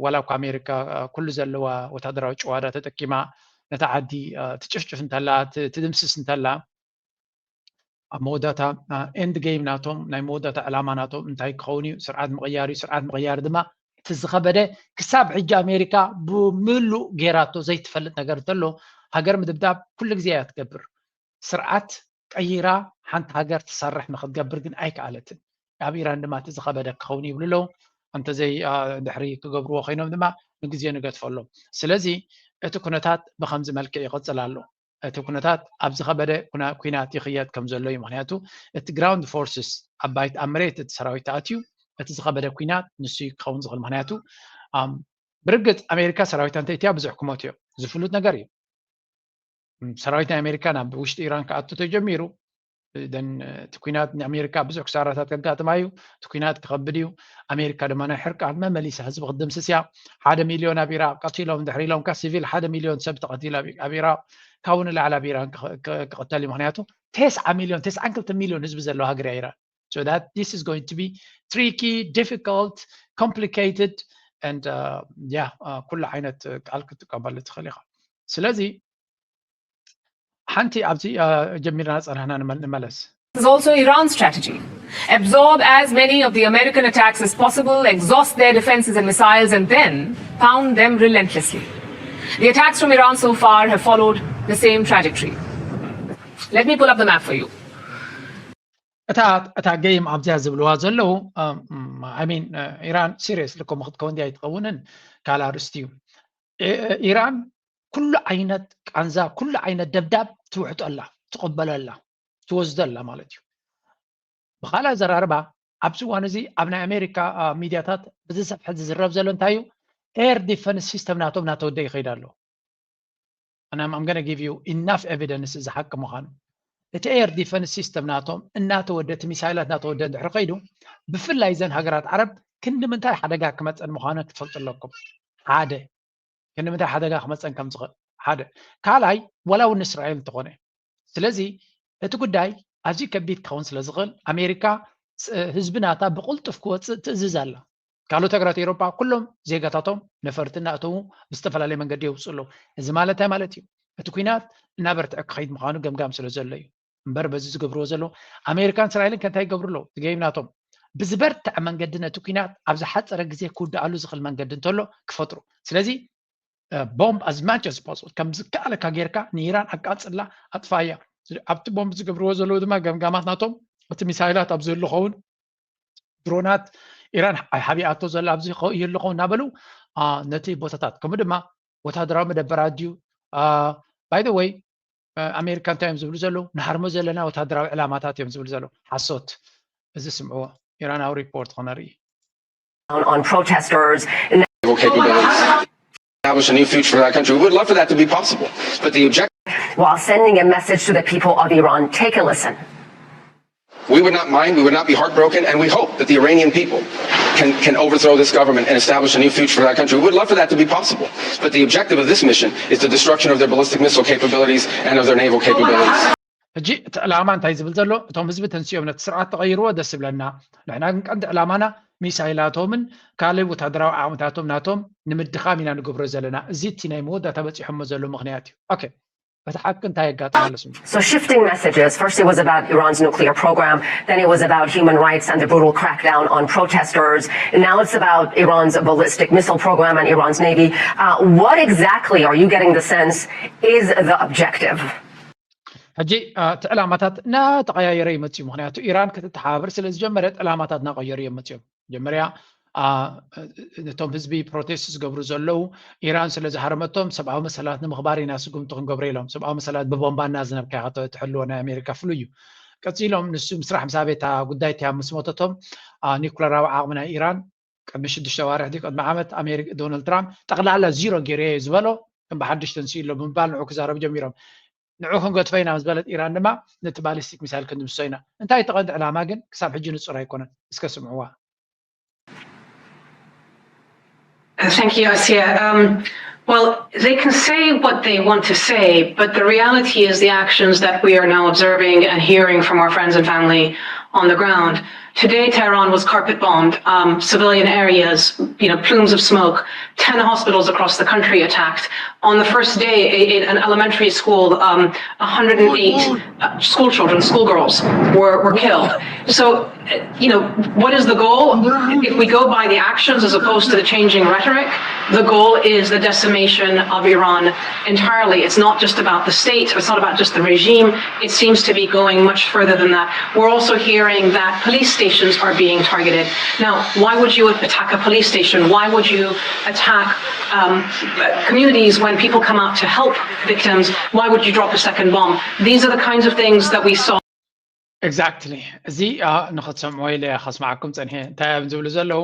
ዋላ እኳ ኣሜሪካ ኩሉ ዘለዋ ወታደራዊ ጭዋዳ ተጠቂማ ነታ ዓዲ ትጭፍጭፍ እንተላ ትድምስስ እንተላ ኣብ መወዳእታ end game ናቶም ናይ መወዳእታ ዕላማ ናቶም እንታይ ክኸውን እዩ? ስርዓት ምቕያር እዩ። ስርዓት ምቕያር ድማ እቲ ዝኸበደ ክሳብ ሕጂ ኣሜሪካ ብምሉእ ጌራቶ ዘይትፈልጥ ነገር እንተሎ ሃገር ምድብዳብ ኩሉ ግዜ እያ ትገብር። ስርዓት ቀይራ ሓንቲ ሃገር ትሰርሕ ንክትገብር ግን ኣይከኣለትን። ኣብ ኢራን ድማ እቲ ዝኸበደ ክኸውን ይብሉ ኣለዉ። እንተዘይ ድሕሪ ክገብርዎ ኮይኖም ድማ ንግዜ ንገድፈሎም። ስለዚ እቲ ኩነታት ብከምዚ መልክዕ ይቕፅል ኣሎ። እቲ ኩነታት ኣብ ዝኸበደ ኩናት ይኽየድ ከም ዘሎ እዩ። ምክንያቱ እቲ ground forces ኣብ ባይት ኣብ መሬት እቲ ሰራዊት ተኣትዩ እቲ ዝኸበደ ኩናት ንሱ እዩ ክኸውን ዝኽእል። ምክንያቱ ብርግፅ ኣሜሪካ ሰራዊታ እንተእትያ ብዙሕ ክሞት እዮም ዝፍሉጥ ነገር እዩ። ሰራዊት ናይ ኣሜሪካ ናብ ውሽጢ ኢራን ክኣቱ ተጀሚሩ እቲ ኩናት ንኣሜሪካ ብዙሕ ክሳራታት ከጋጥማ እዩ። እቲ ኩናት ክኸብድ እዩ። ኣሜሪካ ድማ ናይ ሕርቃን መመሊሳ ህዝቢ ክትድምስስ እያ። ሓደ ሚልዮን ኣብ ኢራቅ ቀቲሎም ድሕሪ ኢሎም ካ ሲቪል ሓደ ሚልዮን ሰብ ተቐቲሉ ኣብ ኢራቅ ካብኡ ንላዕሊ ኣብ ኢራን ክቕተል እዩ። ምክንያቱ ተስዓ ሚልዮን ተስዓን ክልተ ሚልዮን ህዝቢ ዘለዋ ሃገር እያ ኢራን። So that this is going to be tricky, difficult, complicated and yeah ኩሉ ዓይነት ቃል ክትጥቀመሉ ትኽእል ኢኻ። ስለዚ ሓንቲ ኣብዚ ጀሚርና ጸናሕና ንመለስ። This is also Iran's strategy. Absorb as many of the American attacks as possible, exhaust their defenses and missiles, and then pound them relentlessly. The attacks from Iran so far have followed the same trajectory. Let me pull up the map for you. እታ እታ game ኣብዚያ ዝብልዋ ዘለዉ I mean ኢራን seriously ከምኡ ክትከውን ድያ ኣይትኸውንን ካልእ ኣርእስቲ እዩ። ኢራን ኩሉ ዓይነት ቃንዛ ኩሉ ዓይነት ደብዳብ ትውሕጦ ኣላ ትቕበሎ ኣላ ትወስዶ ኣላ ማለት እዩ። ብኻልእ ኣዘራርባ ኣብዚ እዋን እዚ ኣብ ናይ ኣሜሪካ ሚድያታት ብዝሰፍሐ ዝዝረብ ዘሎ እንታይ እዩ? ኤር ዲፈንስ ሲስተም ናቶም እናተወደ ይኸይድ ኣሎ። ኣነ I'm gonna give you enough evidence እዚ ሓቂ ምዃኑ። እቲ ኤር ዲፈንስ ሲስተም ናቶም እናተወደ፣ እቲ ሚሳይላት እናተወደ እንድሕር ከይዱ፣ ብፍላይ እዘን ሃገራት ዓረብ ክንዲ ምንታይ ሓደጋ ክመፀን ምዃኑ ክትፈልጡ ኣለኩም። ሓደ ክንዲ ምንታይ ሓደጋ ክመፀን ከም ዝኽእል ሓደ። ካልኣይ፣ ዋላ እውን እስራኤል እንተኾነ። ስለዚ እቲ ጉዳይ ኣዝዩ ከቢድ ክኸውን ስለ ዝኽእል ኣሜሪካ ህዝቢ ናታ ብቕልጡፍ ክወፅእ ትእዝዝ ኣላ። ካልኦት ሃገራት ኤውሮጳ ኩሎም ዜጋታቶም ነፈርቲ እናእተዉ ብዝተፈላለየ መንገዲ የውፅኡ ኣለዉ። እዚ ማለት እንታይ ማለት እዩ? እቲ ኲናት እናበርትዐ ክኸይድ ምዃኑ ገምጋም ስለ ዘሎ እዩ። እምበር በዚ ዝገብርዎ ዘለዉ ኣሜሪካን እስራኤልን ከ እንታይ ይገብሩ ኣለዉ? እቲ ገይም ናቶም ብዝበርትዐ መንገዲ ነቲ ኲናት ኣብ ዝሓፀረ ግዜ ክውድኣሉ ዝኽእል መንገዲ እንተሎ ክፈጥሩ። ስለዚ ቦምብ as much as possible ከም ዝከኣለካ ጌርካ ንኢራን ኣቃፅላ ኣጥፋያ። ኣብቲ ቦምብ ዝገብርዎ ዘለዉ ድማ ገምጋማት ናቶም እቲ ሚሳይላት ኣብ ዝህሉ ኸውን ድሮናት ኢራን ሓቢኣቶ ዘላ ኣብዚ ይህሉ ኸውን እናበሉ ነቲ ቦታታት ከምኡ ድማ ወታደራዊ መደበራት ድዩ by the way ኣሜሪካ እንታይ እዮም ዝብሉ ዘለዉ? ንሃርሞ ዘለና ወታደራዊ ዕላማታት እዮም ዝብሉ ዘለዉ። ሓሶት። እዚ ስምዕዎ። ኢራናዊ ሪፖርት ክነርኢ on protesters. Establish a new future for that country. We would love for that to be possible, but the objective. While sending a message to the people of Iran, take a listen. We would not mind, we would not be heartbroken, and we hope that the Iranian people can, can overthrow this government and establish a new future for that country. We would love for that to be possible, but the objective of this mission is the destruction of their ballistic missile capabilities and of their naval capabilities. ሕጂ እቲ ዕላማ እንታይ ዝብል ዘሎ? እቶም ህዝቢ ተንሲኦም ነቲ ስርዓት ተቐይርዎ ደስ ይብለና። ንሕና ግን ቀንዲ ዕላማና ሚሳይላቶምን ካልእ ወታደራዊ ዓቕምታቶም ናቶም ንምድኻም ኢና ንገብሮ ዘለና። እዚ እቲ ናይ መወዳእታ በፂሖሞ ዘሎ ምኽንያት እዩ። ኦኬ፣ እቲ ሓቂ እንታይ የጋጥም ኣሎ ስሙ? So shifting messages. First it was about Iran's nuclear program, then it was about human rights and the brutal crackdown on protesters. And now it's about Iran's ballistic missile program and Iran's navy. Uh, what exactly are you getting the sense is the objective? ሕጂ እቲ ዕላማታት እናተቐያየረ ይመፅእ እዩ። ምክንያቱ ኢራን ክትተሓባበር ስለ ዝጀመረት ዕላማታት እናቐየሩ እዮም መፅኦም። መጀመርያ ነቶም ህዝቢ ፕሮቴስት ዝገብሩ ዘለዉ ኢራን ስለ ዝሃረመቶም ሰብኣዊ መሰላት ንምኽባር ኢና ስጉምቲ ክንገብሮ ኢሎም። ሰብኣዊ መሰላት ብቦምባ እናዝነብካ ኢኻ ትሕልዎ ናይ ኣሜሪካ ፍሉይ እዩ። ቀፂሎም ንሱ ምስራሕ ምስ ኣቤታ ጉዳይ እቲያ ምስ ሞተቶም ኒኩለራዊ ዓቕሚ ናይ ኢራን ቅድሚ ሽዱሽተ ኣዋርሕ ድዩ ቅድሚ ዓመት ኣሜሪካ ዶናልድ ትራምፕ ጠቕላላ ዚሮ ገይረ እየ ዝበሎ ከም ብሓድሽ ተንስኡ ኣሎ ብምባል ንዑ ክዛረቡ ጀሚሮም። ንዑ ክንገድፎ ኢና ምስ በለት ኢራን ድማ ነቲ ባሊስቲክ ሚሳይል ክንድምስሶ ኢና። እንታይ እቲ ቀንዲ ዕላማ ግን ክሳብ ሕጂ ንጹር ኣይኮነን። እስከ ስምዕዋ። Thank you, Asiya. Um, well, they can say what they want to say, but the reality is the actions that we are now observing and hearing from our friends and family on the ground. Today, Tehran was carpet bombed, um, civilian areas, you know, plumes of smoke, ten hospitals across the country attacked. On the first day, a, a, an elementary school, um, one hundred eight uh, school children, schoolgirls, were, were killed. So, uh, you know, what is the goal? If we go by the actions as opposed to the changing rhetoric, the goal is the decimation of Iran entirely. It's not just about the state, it's not about just the regime. It seems to be going much further than that. We're also hearing that police stations are being targeted. Now, why would you attack a police station? Why would you attack um, communities when people come out to help victims? Why would you drop a second bomb? These are the kinds of things that we saw. Exactly. እዚ ንክትሰምዑ ኢለ ከስማዓኩም ፀኒሐ። እንታይ እዮም ዝብሉ ዘለዉ?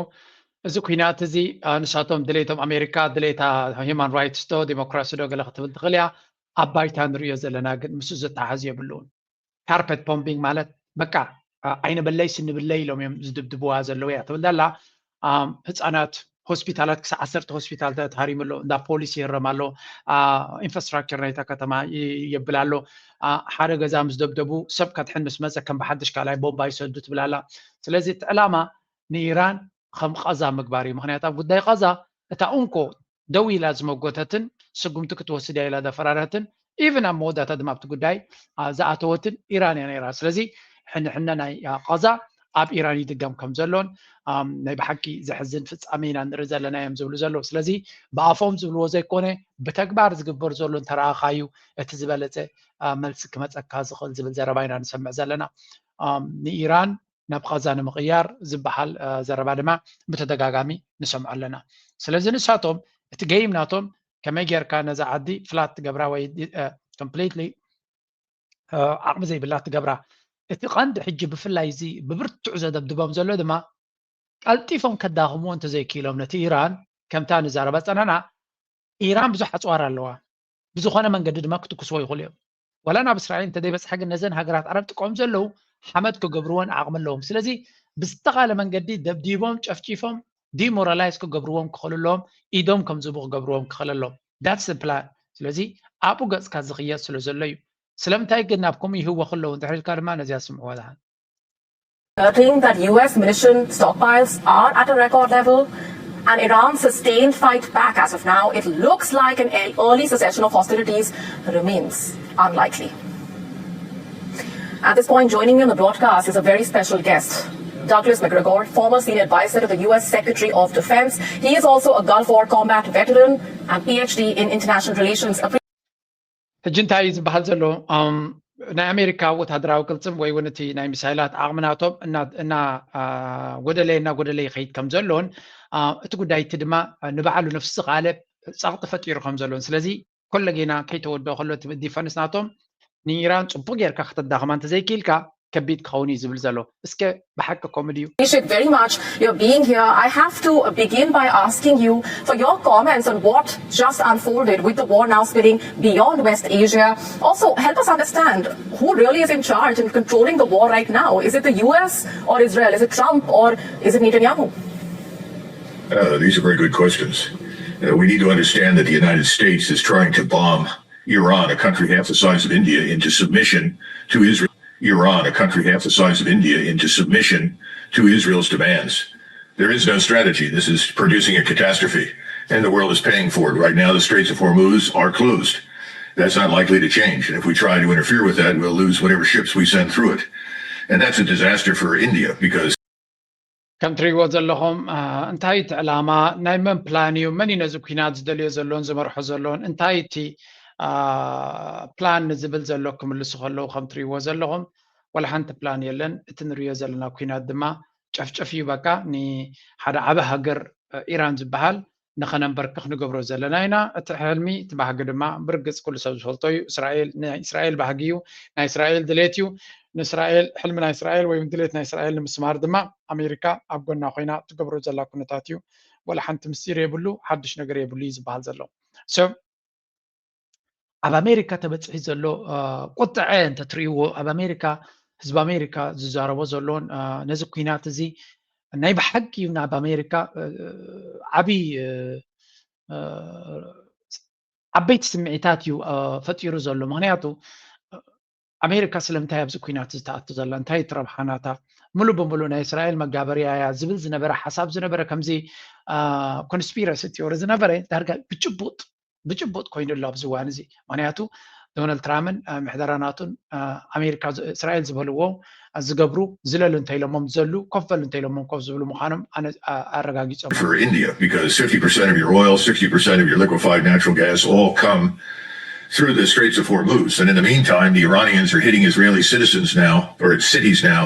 እዚ ኩናት እዚ ንሳቶም ድሌቶም ኣሜሪካ ድሌታ ሂማን ራይትስ ዶ ዲሞክራሲ ዶ ገለ ክትብል ትኽእል እያ። ኣብ ባይታ ንሪኦ ዘለና ግን ምስ ዝተሓዝ የብሉን። ካርፐት ቦምቢንግ ማለት በቃ ዓይነ በለይ ስኒ ብለይ ኢሎም እዮም ዝድብድብዋ ዘለዉ እያ ትብል ዘላ። ህፃናት ሆስፒታላት ክሳብ ዓሰርተ ሆስፒታል ተሃሪሙ ኣሎ። እንዳ ፖሊስ ይህረም ኣሎ። ኢንፍራስትራክቸር ናይታ ከተማ የብል ኣሎ። ሓደ ገዛ ምስ ደብደቡ ሰብ ከድሕን ምስ መፀ ከም ብሓድሽ ካልኣይ ቦምባ ይሰዱ ትብል ኣላ። ስለዚ እቲ ዕላማ ንኢራን ከም ቐዛ ምግባር እዩ። ምክንያቱ ኣብ ጉዳይ ቐዛ እታ እንኮ ደው ኢላ ዝመጎተትን ስጉምቲ ክትወስድ እያ ኢላ ዘፈራረትን ኢቭን ኣብ መወዳእታ ድማ ኣብቲ ጉዳይ ዝኣተወትን ኢራን እያ ነይራ። ስለዚ ሕንሕነ ናይ ቐዛ ኣብ ኢራን ይድገም ከም ዘሎን ናይ ብሓቂ ዘሕዝን ፍጻሜ ኢና ንርኢ ዘለና እዮም ዝብሉ ዘለዉ። ስለዚ ብኣፎም ዝብልዎ ዘይኮነ ብተግባር ዝግበር ዘሎ እንተረኣኻዩ እቲ ዝበለፀ መልሲ ክመፀካ ዝኽእል ዝብል ዘረባ ኢና ንሰምዕ ዘለና። ንኢራን ናብ ቐዛ ንምቕያር ዝበሃል ዘረባ ድማ ብተደጋጋሚ ንሰምዖ ኣለና። ስለዚ ንሳቶም እቲ ገይም ናቶም ከመይ ጌርካ ነዛ ዓዲ ፍላት ትገብራ ወይ ኮምፕሊትሊ ዓቕሚ ዘይብላ ትገብራ እቲ ቀንዲ ሕጂ ብፍላይ እዚ ብብርቱዕ ዘደብድቦም ዘሎ ድማ ቀልጢፎም ከዳኽምዎ እንተዘይክኢሎም ነቲ ኢራን፣ ከምታ ንዛረባ ጸናና፣ ኢራን ብዙሕ ኣጽዋር ኣለዋ። ብዝኾነ መንገዲ ድማ ክትኩስዎ ይኽእሉ እዮም። ዋላ ናብ እስራኤል እንተዘይበጽሐ ግን ነዘን ሃገራት ዓረብ ጥቀም ዘለዉ ሓመድ ክገብርዎን ዓቕሚ ኣለዎም። ስለዚ ብዝተኻለ መንገዲ ደብዲቦም፣ ጨፍጪፎም፣ ዲሞራላይዝ ክገብርዎም ክኽእሉ ኣለዎም። ኢዶም ከም ዝቡ ክገብርዎም ክኽእል ኣለዎም። That's the plan። ስለዚ ኣብኡ ገጽካ ዝኽየድ ስለ ዘሎ እዩ። ስለምንታይ ግን ናብ ከምኡ ይህወኹ ኣለዉ እንድሕር ኢልካ ድማ ነዚኣ ስምዕዋ ደሓን። Noting that U S munition stockpiles are at a record level and Iran's sustained fight back as of now, it looks like an early cessation of hostilities remains unlikely. At this point, joining me on the broadcast is a very special guest, Douglas Macgregor, former senior advisor to the U S Secretary of Defense. He is also a Gulf War combat veteran and P H D in international relations. ሕጂ እንታይ እዩ ዝበሃል ዘሎ? ናይ ኣሜሪካ ወታደራዊ ቅልጽም ወይ እውን እቲ ናይ ሚሳይላት ዓቕሚ ናቶም እና ጎደለየ እና ጎደለየ ይኸይድ ከም ዘሎን እቲ ጉዳይ እቲ ድማ ንባዕሉ ነፍሲ ዝኸኣለ ጸቕጢ ፈጢሩ ከም ዘሎን፣ ስለዚ ኮለጌና ከይተወድኦ ከሎ እቲ ዲፈንስ ናቶም ንኢራን ጽቡቕ ጌርካ ከተዳኽማ እንተዘይክኢልካ ከቢድ ክኸውን እዩ ዝብል ዘሎ። እስከ ብሓቂ ከምኡ ድዩ? Appreciate very much your being here. I have to begin by asking you for your comments on what just unfolded with the war now spreading beyond West Asia. Also, help us understand who really is in charge and controlling the war right now. Is it the U S or Israel? Is it Trump or is it Netanyahu? Uh, these are very good questions. Uh, we need to understand that the United States is trying to bomb Iran, a country half the size of India, into submission to Israel. Iran, a country half the size of India, into submission to Israel's demands. There is no strategy. This is producing a catastrophe, and the world is paying for it. Right now, the Straits of Hormuz are closed. That's not likely to change. And if we try to interfere with that, we'll lose whatever ships we send through it. And that's a disaster for India because ከም ትሪእዎ ዘለኹም እንታይ እቲ ዕላማ ናይ መን ፕላን እዩ? መን እዩ ነዚ ኩናት ዝደልዮ ዘሎን ዝመርሖ ዘሎን? እንታይ እቲ ፕላን ንዝብል ዘሎ ክምልሱ ከለዉ ከም ትሪእዎ ዘለኹም ዋላ ሓንቲ ፕላን የለን። እቲ ንሪኦ ዘለና ኩናት ድማ ጨፍጨፍ እዩ። በቃ ንሓደ ዓበ ሃገር ኢራን ዝበሃል ንኸነንበርክኽ ንገብሮ ዘለና ኢና። እቲ ሕልሚ እቲ ባህጊ ድማ ብርግጽ ኩሉ ሰብ ዝፈልጦ እዩ። እስራኤል ናይ እስራኤል ባህጊ እዩ፣ ናይ እስራኤል ድሌት እዩ። ንእስራኤል ሕልሚ ናይ እስራኤል ወይ ድሌት ናይ እስራኤል ንምስማር ድማ ኣሜሪካ ኣብ ጎና ኮይና ትገብሮ ዘላ ኩነታት እዩ። ወላ ሓንቲ ምስጢር የብሉ፣ ሓድሽ ነገር የብሉ እዩ ዝበሃል ዘሎ። So ኣብ ኣሜሪካ ተበፅሒ ዘሎ ቁጥዐ እንተትሪእዎ ኣብ ኣሜሪካ ህዝቢ ኣሜሪካ ዝዛረቦ ዘሎን ነዚ ኩናት እዚ ናይ ብሓቂ እዩ ናብ ኣሜሪካ ዓብይ ዓበይቲ ስምዒታት እዩ ፈጢሩ ዘሎ። ምክንያቱ ኣሜሪካ ስለምንታይ ኣብዚ ኩናት ዝተኣቱ ዘላ እንታይ ትረብሓናታ ሙሉ ብምሉ ናይ እስራኤል መጋበርያ እያ ዝብል ዝነበረ ሓሳብ ዝነበረ ከምዚ ኮንስፒረሲ ቲዮሪ ዝነበረ ዳርጋ ብጭቡጥ ብጭቡጥ ኮይኑ ኣሎ ኣብዚ እዋን እዚ። ምክንያቱ ዶናልድ ትራምፕን ምሕደራ ናቱን ኣሜሪካ እስራኤል ዝበልዎ ዝገብሩ ዝለሉ እንተኢሎሞም ዝዘሉ ኮፍ በሉ እንተኢሎሞም ኮፍ ዝብሉ ምዃኖም ኣረጋጊጾም። For India, because fifty percent of your oil, sixty percent of your liquefied natural gas all come through the Straits of Hormuz. And in the meantime, the Iranians are hitting Israeli citizens now, or its cities now,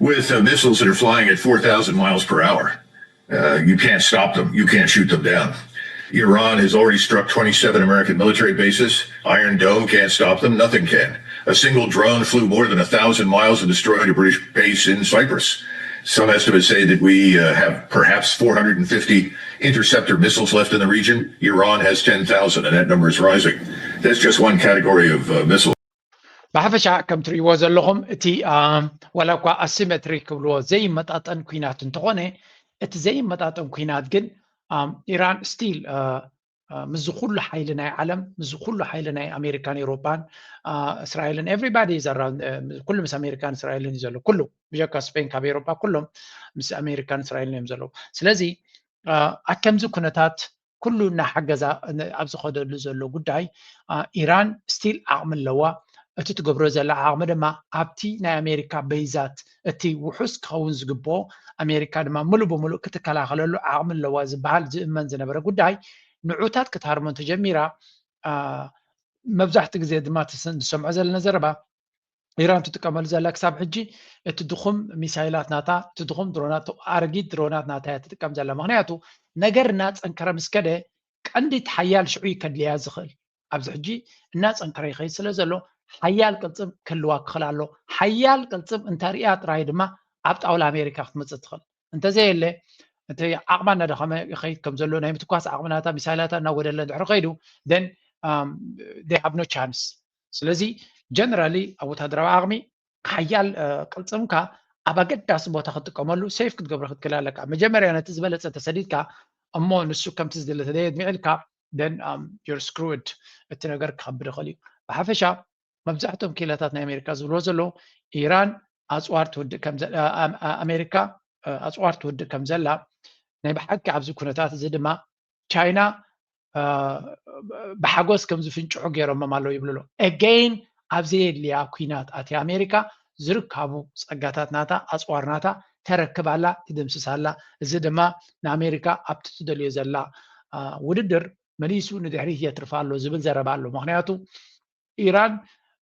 with uh, missiles that are flying at four thousand miles per hour. Uh, you can't stop them. You can't shoot them down. Iran has already struck twenty-seven American military bases. Iron Dome can't stop them. Nothing can. A single drone flew more than a thousand miles and destroyed a British base in Cyprus. Some estimates say that we uh, have perhaps four hundred fifty interceptor missiles left in the region. Iran has ten thousand, and that number is rising. That's just one category of uh, missiles. ብሓፈሻ ከም ትርእይዎ ዘለኹም እቲ ዋላ እኳ ኣሲሜትሪክ ክብልዎ ዘይመጣጠን ኩናት እንተኾነ እቲ ዘይመጣጠን ኩናት ግን ኢራን ስቲል ምስዚ ኩሉ ሓይሊ ናይ ዓለም ምስዚ ኩሉ ሓይሊ ናይ ኣሜሪካን ኤውሮጳን እስራኤልን ኤቭሪባዲ ኩሉ ምስ ኣሜሪካን እስራኤልን እዩ ዘሎ ኩሉ ብጀካ ስፔን ካብ ኤውሮጳ ኩሎም ምስ ኣሜሪካን እስራኤልን እዮም ዘለዉ ስለዚ ኣከምዚ ኩነታት ኩሉ እናሓገዛ ኣብ ዝኸደሉ ዘሎ ጉዳይ ኢራን ስቲል ዓቕሚ ኣለዋ እቲ ትገብሮ ዘላ ዓቕሚ ድማ ኣብቲ ናይ ኣሜሪካ በይዛት እቲ ውሑስ ክኸውን ዝግብኦ ኣሜሪካ ድማ ሙሉ ብምሉእ ክትከላኸለሉ ዓቕሚ ኣለዋ ዝበሃል ዝእመን ዝነበረ ጉዳይ ንዑታት ክትሃርሞ እንተጀሚራ መብዛሕትኡ ግዜ ድማ ዝሰምዖ ዘለና ዘረባ ኢራን ትጥቀመሉ ዘላ ክሳብ ሕጂ እቲ ድኹም ሚሳይላት ናታ እቲ ድኹም ድሮናት ኣረጊት ድሮናት ናታ እያ ትጥቀም ዘላ ምክንያቱ ነገር እናፀንከረ ምስ ከደ ቀንዲ እቲ ሓያል ሽዑ እዩ ከድልያ ዝኽእል ኣብዚ ሕጂ እናፀንከረ ይኸይድ ስለ ዘሎ ሓያል ቅልፅም ክህልዋ ክኽእል ኣሎ። ሓያል ቅልፅም እንተርእያ ጥራይ ድማ ኣብ ጣውላ ኣሜሪካ ክትመፅእ ትኽእል። እንተዘየለ እቲ ዓቕማ እናደኸመ ይኸይድ ከም ዘሎ፣ ናይ ምትኳስ ዓቕምናታ፣ ሚሳይላታ እናጎደለ እንድሕር ከይዱ፣ then they have no chance። ስለዚ ጀነራሊ ኣብ ወታደራዊ ዓቕሚ ሓያል ቅልፅምካ ኣብ ኣገዳሲ ቦታ ክትጥቀመሉ፣ ሴፍ ክትገብሮ ክትክእል ኣለካ። መጀመርያ ነቲ ዝበለፀ ተሰዲድካ እሞ ንሱ ከምቲ ዝደለ ተደየድሚዕልካ፣ then you're screwed። እቲ ነገር ክኸብድ ይኽእል እዩ። ብሓፈሻ መብዛሕትኦም ክኢላታት ናይ ኣሜሪካ ዝብልዎ ዘለዉ ኢራን ኣፅዋር ትውድእ ከም ኣሜሪካ ኣፅዋር ትውድእ ከም ዘላ ናይ ብሓቂ ኣብዚ ኩነታት እዚ ድማ ቻይና ብሓጎስ ከም ዝፍንጭሑ ገይሮሞም ኣለዉ ይብሉ ኣለዉ። Again ኣብ ዘየድልያ ኩናት ኣትያ ኣሜሪካ ዝርካቡ ፀጋታት ናታ ኣፅዋር ናታ ተረክብ ኣላ ትድምስስ ኣላ። እዚ ድማ ንኣሜሪካ ኣብቲ ትደልዮ ዘላ ውድድር መሊሱ ንድሕሪት የትርፋ ኣሎ ዝብል ዘረባ ኣሎ። ምክንያቱ ኢራን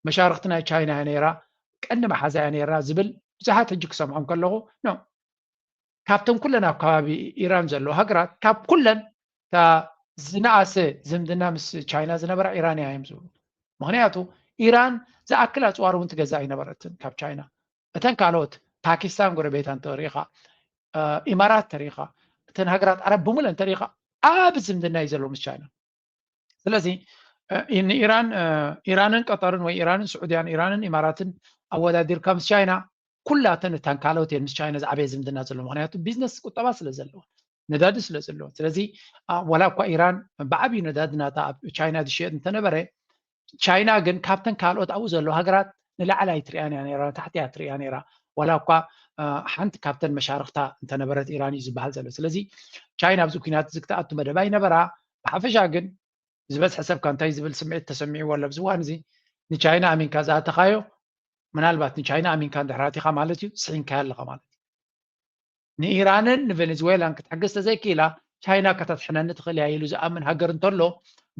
መሻርክቲ ናይ ቻይና እያ ነይራ፣ ቀንዲ መሓዛ እያ ነይራ ዝብል ብዙሓት ሕጂ ክሰምዖም ከለኹ no። ካብተን ኩለን ኣብ ከባቢ ኢራን ዘለዋ ሃገራት ካብ ኩለን እታ ዝነኣሰ ዝምድና ምስ ቻይና ዝነበራ ኢራን እያ እዮም ዝብሉ። ምክንያቱ ኢራን ዝኣክል ኣፅዋር እውን ትገዛእ ኣይነበረትን ካብ ቻይና። እተን ካልኦት ፓኪስታን ጎረቤታን ተሪኻ፣ ኢማራት ተሪኻ፣ እተን ሃገራት ዓረብ ብምለን ተሪኻ ኣብ ዝምድና እዩ ዘሎ ምስ ቻይና። ስለዚ ንኢራን ኢራንን ቀጠርን ወይ ኢራንን ስዑድያን ኢራንን ኢማራትን ኣወዳዲርካ ምስ ቻይና ኩላተን እታን ካልኦት እየን ምስ ቻይና ዝዓበየ ዝምድና ዘለዎ። ምክንያቱ ቢዝነስ ቁጠባ ስለ ዘለዎ ነዳዲ ስለ ዘለዎ። ስለዚ ዋላ እኳ ኢራን ብዓብዩ ነዳዲ ናታ ኣብ ቻይና ዝሽየጥ እንተነበረ ቻይና ግን ካብተን ካልኦት ኣብኡ ዘለዋ ሃገራት ንላዕሊ ኣይትሪኣን እያ ነራ፣ ንታሕቲ እያ ትሪኣ ነራ። ዋላ እኳ ሓንቲ ካብተን መሻርክታ እንተነበረት ኢራን እዩ ዝበሃል ዘሎ። ስለዚ ቻይና ኣብዚ ኩናት እዚ ክትኣቱ መደብ ኣይነበራ። ብሓፈሻ ግን ዝበዝሐ ሰብካ እንታይ ዝብል ስምዒት ተሰሚዕዎ ኣሎ ኣብዚ እዋን እዚ? ንቻይና ኣሚንካ ዝኣተኻዮ ምናልባት ንቻይና ኣሚንካ እንድሕር ኣቲኻ ማለት እዩ፣ ስሒንካዮ ኣለኻ ማለት እዩ። ንኢራንን ንቬኔዙዌላን ክትሕግዝ ተዘይክኢላ ቻይና ከተድሕነኒ ትኽእል እያ ኢሉ ዝኣምን ሃገር እንተሎ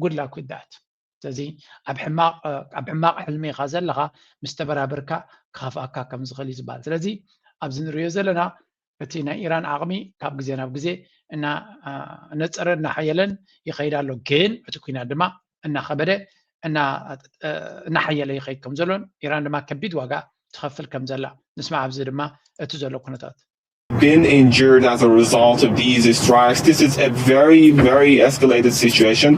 good luck with that። ስለዚ ኣብ ሕማቕ ኣብ ሕማቕ ሕልሚ ኢኻ ዘለኻ፣ ምስ ተበራበርካ ክኸፍኣካ ከም ዝኽእል እዩ ዝበሃል። ስለዚ ኣብዚ ንሪኦ ዘለና እቲ ናይ ኢራን ዓቕሚ ካብ ግዜ ናብ ግዜ እናነፀረ እናሓየለን ይኸይድ ኣሎ። ግን እቲ ኩናት ድማ እናኸበደ እናሓየለ ይኸይድ ከም ዘሎን ኢራን ድማ ከቢድ ዋጋ ትኸፍል ከም ዘላ ንስማዕ። ኣብዚ ድማ እቲ ዘሎ ኩነታት been injured as a result of these strikes. This is a very, very escalated situation,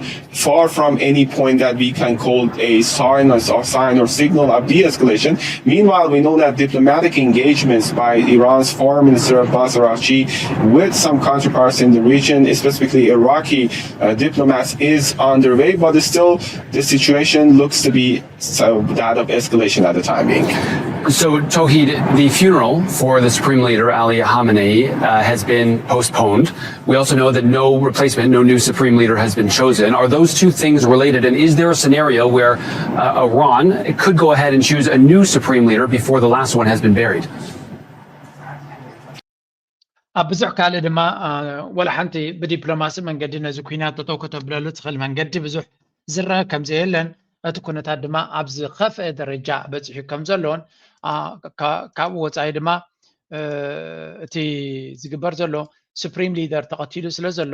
far from any point that we can call a sign or sign or signal of de-escalation. Meanwhile, we know that diplomatic engagements by Iran's foreign minister Abbas Araghchi with some counterparts in the region, specifically Iraqi uh, diplomats, is underway. But still, the situation looks to be so that of escalation at the time being. So, Toheed, the funeral for the Supreme Leader Ali Khamenei uh, has been postponed. We also know that no replacement, no new Supreme Leader has been chosen. Are those two things related? And is there a scenario where uh, Iran could go ahead and choose a new Supreme Leader before the last one has been buried? ኣብ ብዙሕ ካልእ ድማ ወላ ሓንቲ ብዲፕሎማሲ መንገዲ ነዚ ኩናት ጠጠው ከተብለሉ ትኽእል መንገዲ ብዙሕ ዝረአ ከም ዘየለን እቲ ኩነታት ድማ ኣብ ዝኸፍአ ደረጃ በፂሑ ከም ዘሎን ካብኡ ወፃኢ ድማ እቲ ዝግበር ዘሎ ሱፕሪም ሊደር ተቐቲሉ ስለ ዘሎ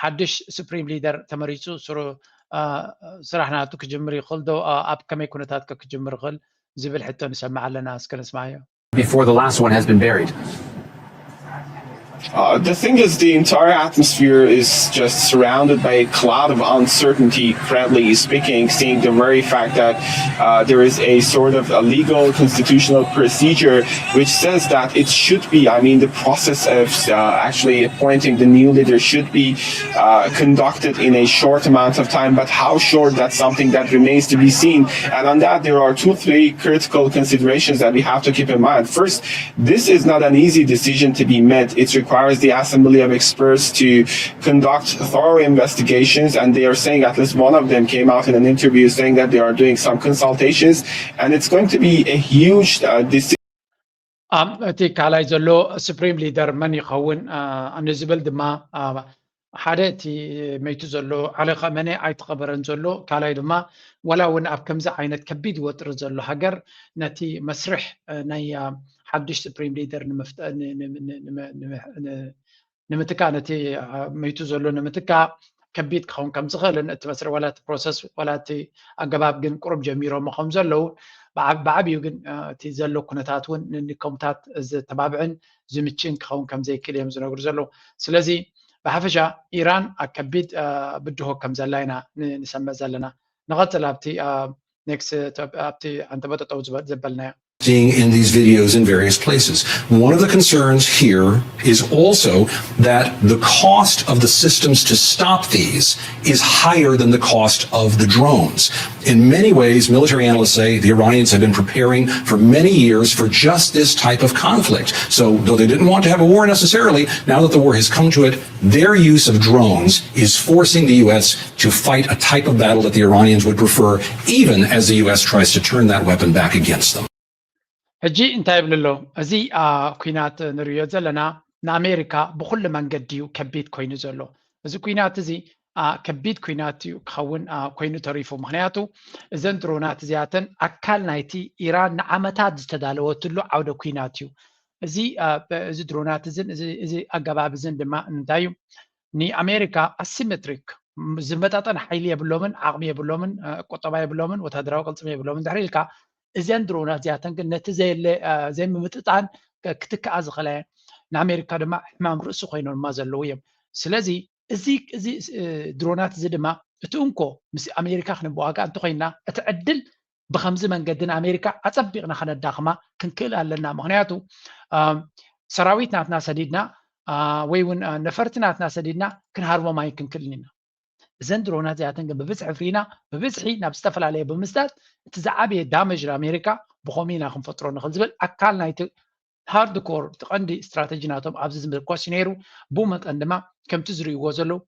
ሓድሽ ሱፕሪም ሊደር ተመሪፁ ስራሕ ናቱ ክጅምር ይኽእል ዶ? ኣብ ከመይ ኩነታት ከ ክጅምር ይኽእል ዝብል ሕቶ ንሰምዕ ኣለና። እስከ ንስማዮ። before the last one has been buried. Uh, the thing is, the entire atmosphere is just surrounded by a cloud of uncertainty, currently speaking, seeing the very fact that uh, there is a sort of a legal constitutional procedure which says that it should be, I mean, the process of uh, actually appointing the new leader should be uh, conducted in a short amount of time. But how short, that's something that remains to be seen. And on that, there are two, three critical considerations that we have to keep in mind. First, this is not an easy decision to be made. It requires the assembly of experts to conduct thorough investigations, and they are saying, at least one of them came out in an interview saying that they are doing some consultations, and it's going to be a huge uh, decision. እቲ ካልኣይ ዘሎ ሱፕሪም ሊደር መን ይኸውን ንዝብል ድማ ሓደ እቲ መይቱ ዘሎ ዓሊ ኸመነ ኣይተቐበረን ዘሎ። ካልኣይ ድማ ወላ እውን ኣብ ከምዚ ዓይነት ከቢድ ወጥሪ ዘሎ ሃገር ነቲ መስርሕ ናይ ሓድሽ ሱፕሪም ሊደር ንምትካእ፣ ነቲ መይቱ ዘሎ ንምትካእ ከቢድ ክኸውን ከም ዝኽእልን እቲ መስርሕ ዋላ እቲ ፕሮሰስ ዋላ እቲ ኣገባብ ግን ቁሩብ ጀሚሮሞ ከም ዘለዉ ብዓብዩ ግን እቲ ዘሎ ኩነታት እውን ንከምታት ዘተባብዕን ዝምችእን ክኸውን ከም ዘይክእል እዮም ዝነግሩ ዘለዉ። ስለዚ ብሓፈሻ ኢራን ኣብ ከቢድ ብድሆ ከም ዘላ ኢና ንሰምዕ ዘለና። ንቐፅል ኣብቲ ኔክስት ኣብቲ ኣንተበጠጠው ዘበልናዮ seeing in these videos in various places. One of the concerns here is also that the cost of the systems to stop these is higher than the cost of the drones. In many ways, military analysts say the Iranians have been preparing for many years for just this type of conflict. So, though they didn't want to have a war necessarily, now that the war has come to it, their use of drones is forcing the U S to fight a type of battle that the Iranians would prefer, even as the U S tries to turn that weapon back against them. ሕጂ እንታይ ይብል ኣሎ? እዚ ኩናት ንርእዮ ዘለና ንኣሜሪካ ብኩሉ መንገዲ እዩ ከቢድ ኮይኑ ዘሎ። እዚ ኩናት እዚ ከቢድ ኩናት እዩ ክኸውን ኮይኑ ተሪፉ። ምክንያቱ እዘን ድሮናት እዚኣተን ኣካል ናይቲ ኢራን ንዓመታት ዝተዳለወትሉ ዓውደ ኩናት እዩ። እዚ እዚ ድሮናት እዝን እዚ ኣገባብ እዝን ድማ እንታይ እዩ? ንኣሜሪካ ኣሲሜትሪክ ዝመጣጠን ሓይሊ የብሎምን፣ ዓቕሚ የብሎምን፣ ቁጠባ የብሎምን፣ ወታደራዊ ቅልፅም የብሎምን ድሕሪ ኢልካ እዘን ድሮናት እዚኣተን ግን ነቲ ዘየለ ዘይምምጥጣን ክትከኣ ዝኽእላ እየን። ንኣሜሪካ ድማ ሕማም ርእሲ ኮይኖማ ዘለዉ እዮም። ስለዚ እዚ እዚ ድሮናት እዚ ድማ እቲ እንኮ ምስ ኣሜሪካ ክንዋጋእ እንተኮይና እቲ ዕድል ብከምዚ መንገዲ ንኣሜሪካ ኣጸቢቕና ከነዳኽማ ክንክእል ኣለና። ምክንያቱ ሰራዊት ናትና ሰዲድና ወይ እውን ነፈርቲ ናትና ሰዲድና ክንሃርቦም ኣይክንክእልን ኢና። እዘን ድሮናት እዚኣተን ግን ብብዝሒ ፍሪና ብብዝሒ ናብ ዝተፈላለየ ብምስዳድ እቲ ዝዓበየ ዳመጅ ንኣሜሪካ ብኸምኡ ኢና ክንፈጥሮ ንኽእል ዝብል ኣካል ናይቲ ሃርድ ኮር እቲ ቀንዲ ስትራተጂ ናቶም ኣብዚ ዝምርኮስ እዩ ነይሩ። ብኡ መጠን ድማ ከምቲ ዝርእይዎ ዘለዉ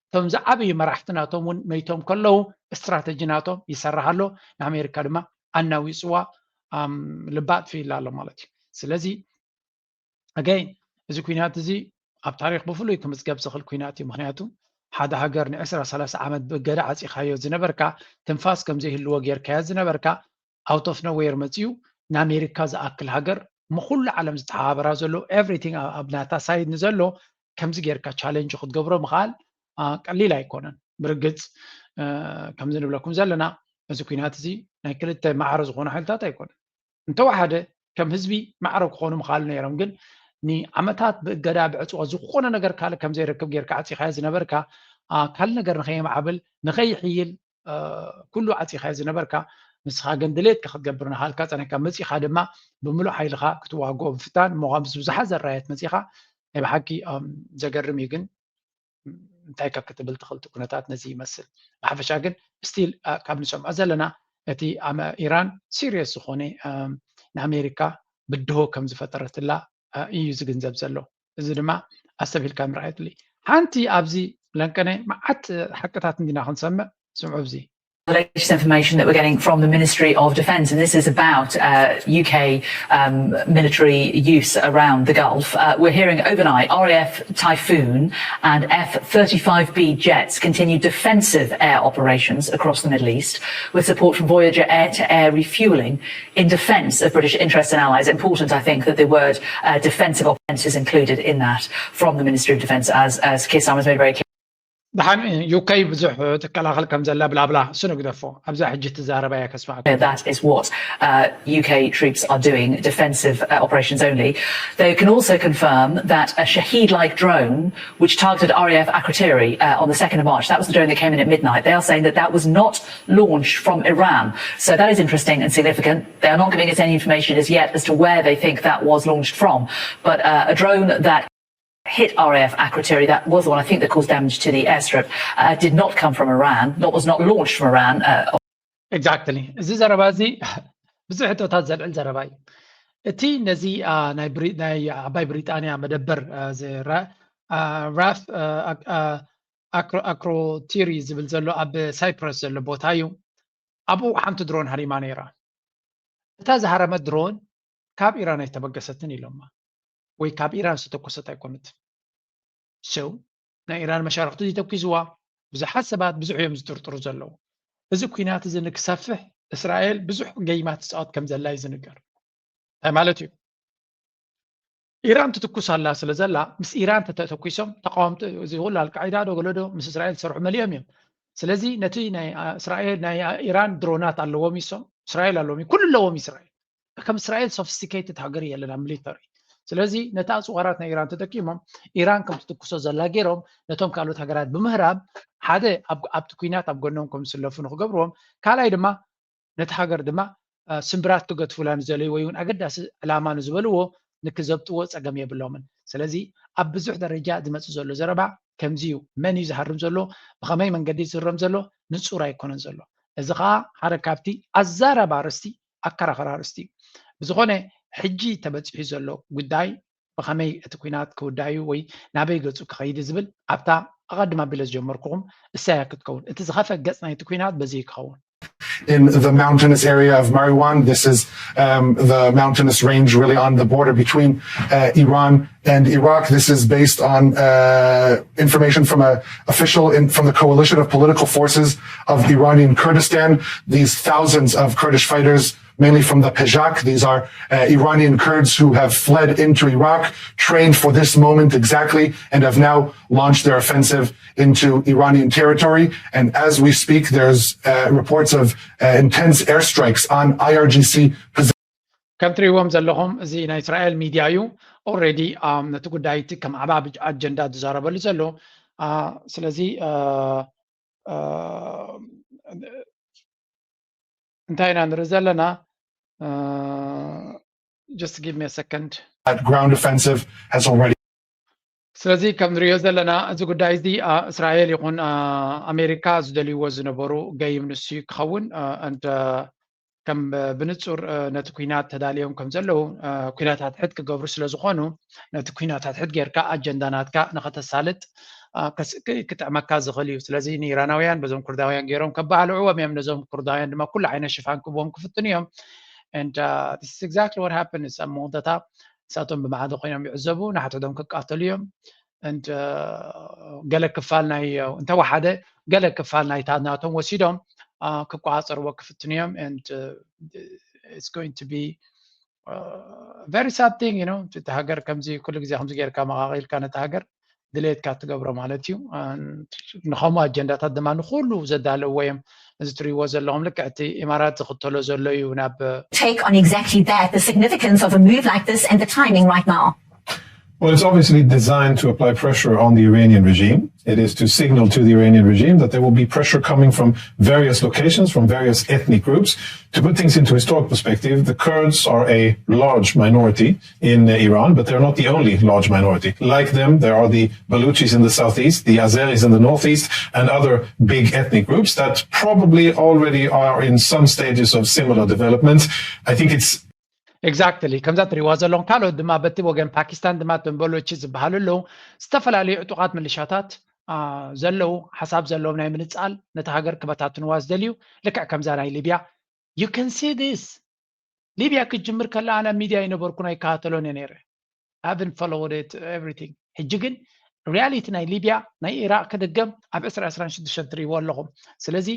እቶም ዝዓበዩ መራሕቲ ናቶም እውን መይቶም ከለዉ ስትራተጂ ናቶም ይሰርሕ ኣሎ። ንኣሜሪካ ድማ ኣናዊፅዋ ልባ ኣጥፊእላ ኣሎ ማለት እዩ። ስለዚ ኣገይን እዚ ኩናት እዚ ኣብ ታሪክ ብፍሉይ ክምዝገብ ዝኽእል ኩናት እዩ። ምክንያቱ ሓደ ሃገር ንዕስራ ሰላሳ ዓመት ብእገዳ ዓፂኻዮ ዝነበርካ ትንፋስ ከም ዘይህልዎ ጌርካዮ ዝነበርካ out of nowhere መፅዩ ንኣሜሪካ ዝኣክል ሃገር ንኩሉ ዓለም ዝተሓባበራ ዘሎ everything ኣብ ናታ ሳይድ ንዘሎ ከምዚ ጌርካ ቻለንጅ ክትገብሮ ምኽኣል ቀሊል ኣይኮነን። ብርግፅ ከምዚ ንብለኩም ዘለና እዚ ኩናት እዚ ናይ ክልተ ማዕረ ዝኾኑ ሓይልታት ኣይኮነን። እንተወሓደ ከም ህዝቢ ማዕረ ክኾኑ ምኽኣሉ ነይሮም ግን ንዓመታት ብእገዳ ብዕፅዋ ዝኾነ ነገር ካልእ ከም ዘይረክብ ጌርካ ዓፂኻዮ ዝነበርካ ካልእ ነገር ንኸየማዕብል ንኸይሕይል ኩሉ ዓፂኻዮ ዝነበርካ ንስኻ ግን ድሌትካ ክትገብር ናሃልካ ፀኒሕካ መፂኻ ድማ ብምሉእ ሓይልኻ ክትዋግኦ ምፍታን እሞ ምስ ብዙሓት ዘራየት መፂኻ ናይ ብሓቂ ዘገርም እዩ። ግን እንታይ ከ ክትብል ትኽእል እቲ ኩነታት ነዚ ይመስል። ብሓፈሻ ግን ስቲል ካብ ንሰምዖ ዘለና እቲ ኢራን ሲሪየስ ዝኾነ ንኣሜሪካ ብድሆ ከም ዝፈጠረትላ እዩ ዝግንዘብ ዘሎ። እዚ ድማ ኣስተብሂልካ ምርኣይ የድሊ። ሓንቲ ኣብዚ ለንቀነ መዓት ሓቅታት እንዲና ክንሰምዕ ስምዑ ኣብዚ The latest information that we're getting from the Ministry of Defence, and this is about uh, U K um, military use around the Gulf. Uh, we're hearing overnight R A F Typhoon and F thirty-five B jets continued defensive air operations across the Middle East, with support from Voyager air-to-air refuelling in defence of British interests and allies. Important, I think, that the word uh, defensive offence is included in that from the Ministry of Defence, as, as Keir Starmer's made very clear. ደሓን ዩከይ ብዙሕ ትከላኸል ከም ዘላ ብላብላ እሱ ንግደፎ። ኣብዛ ሕጂ ትዛረባ እያ ከስማዕ። That is what uh, U K troops are doing, defensive uh, operations only. They can also confirm that a Shahed-like drone, which targeted R A F Akrotiri uh, on the second of March, that was the drone that came in at midnight. They are saying that that was not launched from Iran. So that is interesting and significant. They are not giving us any information as yet as to where they think that was launched from. But uh, a drone that hit R A F Akrotiri, that was the one I think that caused damage to the airstrip, uh, did not come from Iran, not was not launched from Iran. Uh, Exactly. እዚ ዘረባ እዚ ብዙሕ ሕቶታት ዘልዕል ዘረባ እዩ። እቲ ነዚ ናይ ዓባይ ብሪጣንያ መደበር ራፍ ኣክሮቲሪ ዝብል ዘሎ ኣብ ሳይፕረስ ዘሎ ቦታ እዩ። ኣብኡ ሓንቲ ድሮን ሃሪማ ነይራ። እታ ዝሃረመት ድሮን ካብ ኢራን ኣይተበገሰትን ኢሎማ ወይ ካብ ኢራን ዝተኮሰት ኣይኮነትን። So ናይ ኢራን መሻርክቲ እዩ ተኩስዋ። ብዙሓት ሰባት ብዙሕ እዮም ዝጥርጥሩ ዘለዉ። እዚ ኩናት እዚ ንክሰፍሕ እስራኤል ብዙሕ ገይማ ትፃወት ከም ዘላ እዩ ዝንገር። እንታይ ማለት እዩ? ኢራን ትትኩስ ኣላ ስለ ዘላ፣ ምስ ኢራን ተተኩሶም ተቃወምቲ፣ እዚ ኩሉ ኣልቃዒዳ ዶ ገለ ዶ ምስ እስራኤል ዝሰርሑ መሊኦም እዮም። ስለዚ ነቲ ናይ እስራኤል ናይ ኢራን ድሮናት ኣለዎም ይሶም እስራኤል ኣለዎም ኩሉ ኣለዎም እስራኤል። ከም እስራኤል ሶፊስቲኬትድ ሃገር የለን ኣብ ሚሊተሪ። ስለዚ ነቲ ኣፅዋራት ናይ ኢራን ተጠቂሞም ኢራን ከም ትትኩሶ ዘላ ገይሮም ነቶም ካልኦት ሃገራት ብምህራብ ሓደ ኣብቲ ኩናት ኣብ ጎኖም ከም ዝስለፉ ንክገብርዎም፣ ካልኣይ ድማ ነቲ ሃገር ድማ ስምብራት ክገድፉላ ንዘለዩ ወይ እውን ኣገዳሲ ዕላማ ንዝበልዎ ንክዘብጥዎ ፀገም የብሎምን። ስለዚ ኣብ ብዙሕ ደረጃ ዝመፅእ ዘሎ ዘረባ ከምዚ እዩ። መን እዩ ዝሃርም ዘሎ፣ ብኸመይ መንገዲ ዝህረም ዘሎ ንፁር ኣይኮነን ዘሎ። እዚ ከዓ ሓደ ካብቲ ኣዛራቢ ኣርእስቲ፣ ኣከራኸሪ ኣርእስቲ እዩ። ብዝኾነ ሕጂ ተበፂሑ ዘሎ ጉዳይ ብኸመይ እቲ ኩናት ክውዳእ እዩ ወይ ናበይ ገፁ ክኸይድ ዝብል ኣብታ ኣቐድም ኣቢለ ዝጀመርኩኹም እሳያ ክትከውን። እቲ ዝኸፈ ገፅ ናይቲ ኩናት በዚ ክኸውን። In the mountainous area of Mariwan. This is um, the mountainous range really on the border between uh, Iran and Iraq. This is based on uh, information from an official in, from the coalition of political forces of Iranian Kurdistan. These thousands of Kurdish fighters, mainly from the Peshak. These are uh, Iranian Kurds who have fled into Iraq, trained for this moment exactly, and have now launched their offensive into Iranian territory. And as we speak, there's uh, reports of uh, intense airstrikes on I R G C positions. ከም ትሪእዎም ዘለኹም እዚ ናይ እስራኤል ሚድያ እዩ። ኦልሬዲ ነቲ ጉዳይ እቲ ከም ዓባ ኣጀንዳ ዝዛረበሉ ዘሎ። ስለዚ እንታይ ኢና ንርኢ ዘለና? Just give me a second. Ground offensive has already ስለዚ ከም ንሪኦ ዘለና እዚ ጉዳይ እዚ እስራኤል ይኹን ኣሜሪካ ዝደልይዎ ዝነበሩ ገይም ንሱ ክኸውን and ከም ብንፁር ነቲ ኩናት ተዳልዮም ከም ዘለዉ ኩናት ሕድሕድ ክገብሩ ስለ ዝኾኑ ነቲ ኩናት ሕድሕድ ጌርካ ኣጀንዳ ናትካ ንኸተሳልጥ ክጥዕመካ ዝኽእል እዩ። ስለዚ ንኢራናውያን በዞም ኩርዳውያን ገይሮም ከባልዕዎም እዮም። ነዞም ኩርዳውያን ድማ ኩሉ ዓይነት ሽፋን ክብዎም ክፍትኑ እዮም። And uh, this is exactly what happens ኣብ መወዳእታ ንሳቶም ብማዕዶ ኮይኖም ይዕዘቡ፣ ንሓድሕዶም ክቃተሉ እዮም። And uh, ገለ ክፋል ናይ እንተወሓደ ገለ ክፋል ናይታ ናቶም ወሲዶም ክቆፃፀርዎ ክፍትኑ እዮም። And uh, it's going to be very sad thing, you know። እቲ ሃገር ከምዚ ኩሉ ግዜ ከምዚ ጌርካ መቃቂልካ ነቲ ሃገር ድሌትካ ትገብሮ ማለት እዩ። ንኸምኡ ኣጀንዳታት ድማ ንኩሉ ዘዳለውዎ እዮም። እዚ ትሪእዎ ዘለኹም ልክዕ እቲ ኢማራት ዝኽተሎ ዘሎ እዩ ናብ take on exactly that, the significance of a move like this and the timing right now. Well, it's obviously designed to apply pressure on the Iranian regime. It is to signal to the Iranian regime that there will be pressure coming from various locations, from various ethnic groups. To put things into historic perspective, the Kurds are a large minority in Iran, but they're not the only large minority. Like them, there are the Baluchis in the southeast, the Azeris in the northeast, and other big ethnic groups that probably already are in some stages of similar developments. I think it's Exactly. ከምዛ ትሪእዋ ዘለኹም ካልኦት ድማ በቲ ወገን ፓኪስታን ድማ እቶም በሎቺ ዝበሃሉ ኣለዉ። ዝተፈላለዩ ዕጡቓት ምልሻታት ዘለዉ ሓሳብ ዘለዎም ናይ ምንፃል ነቲ ሃገር ክበታትንዋ ዝደልዩ ልክዕ ከምዛ ናይ ሊብያ you can see this። ሊብያ ክትጅምር ከላ ኣነ ኣብ ሚድያ ይነበርኩን ኣይከታተሎን እየ ነይረ። I haven't followed it everything. ሕጂ ግን ሪያሊቲ ናይ ሊብያ ናይ ኢራቅ ክድገም ኣብ ዕስራ ዕስራን ሽዱሽተን ትሪእዎ ኣለኹም። ስለዚ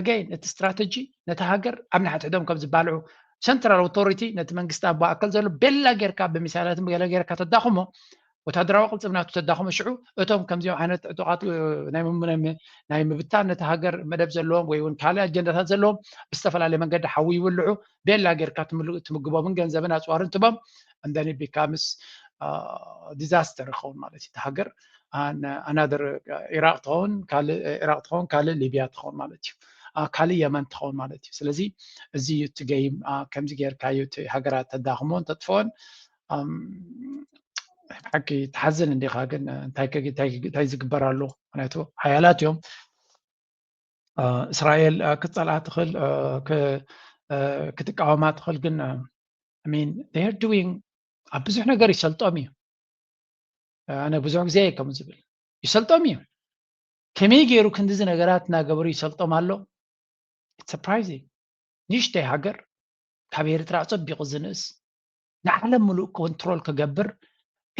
again እቲ ስትራተጂ ነቲ ሃገር ኣብ ንሓድሕዶም ከም ዝባልዑ ሰንትራል ኣውቶሪቲ ነቲ መንግስቲ ኣብ ማእከል ዘሎ ቤላ ጌርካ ብሚሳይላት ገለ ጌርካ ተዳኽሞ ወታደራዊ ቅልፅም ናቱ ተዳኽሞ ሽዑ እቶም ከምዚኦም ዓይነት ዕጡቃት ናይ ምብታን ነቲ ሃገር መደብ ዘለዎም ወይ እውን ካልእ ኣጀንዳታት ዘለዎም ብዝተፈላለየ መንገዲ ሓዊ ይብልዑ ቤላ ጌርካ ትምግቦምን ገንዘብን ኣፅዋርን ትቦም and then it becomes disaster ይኸውን ማለት እዩ። እቲ ሃገር ኣናደር ኢራቅ ትኸውን ካልእ ኢራቅ ትኸውን ካልእ ሊብያ ትኸውን ማለት እዩ። ካልእ የመን ትኸውን ማለት እዩ። ስለዚ እዚ እዩ እቲ ገይም። ከምዚ ጌርካ እዩ እቲ ሃገራት ተዳኽሞን ተጥፍኦን። ሓቂ ትሓዝን እንዲኻ ግን እንታይ ዝግበር ኣሎ? ምክንያቱ ሓያላት እዮም። እስራኤል ክትፀልኣ ትኽእል ክትቃወማ ትኽእል ግን I mean they're doing ኣብ ብዙሕ ነገር ይሰልጦም እዩ። ኣነ ብዙሕ ግዜ ከም ዝብል ይሰልጦም እዩ። ከመይ ገይሩ ክንዲዚ ነገራት እናገበሩ ይሰልጦም ኣሎ? It's surprising። ንእሽተይ ሃገር ካብ ኤርትራ ኣፀቢቑ ዝንእስ ንዓለም ሙሉእ ኮንትሮል ክገብር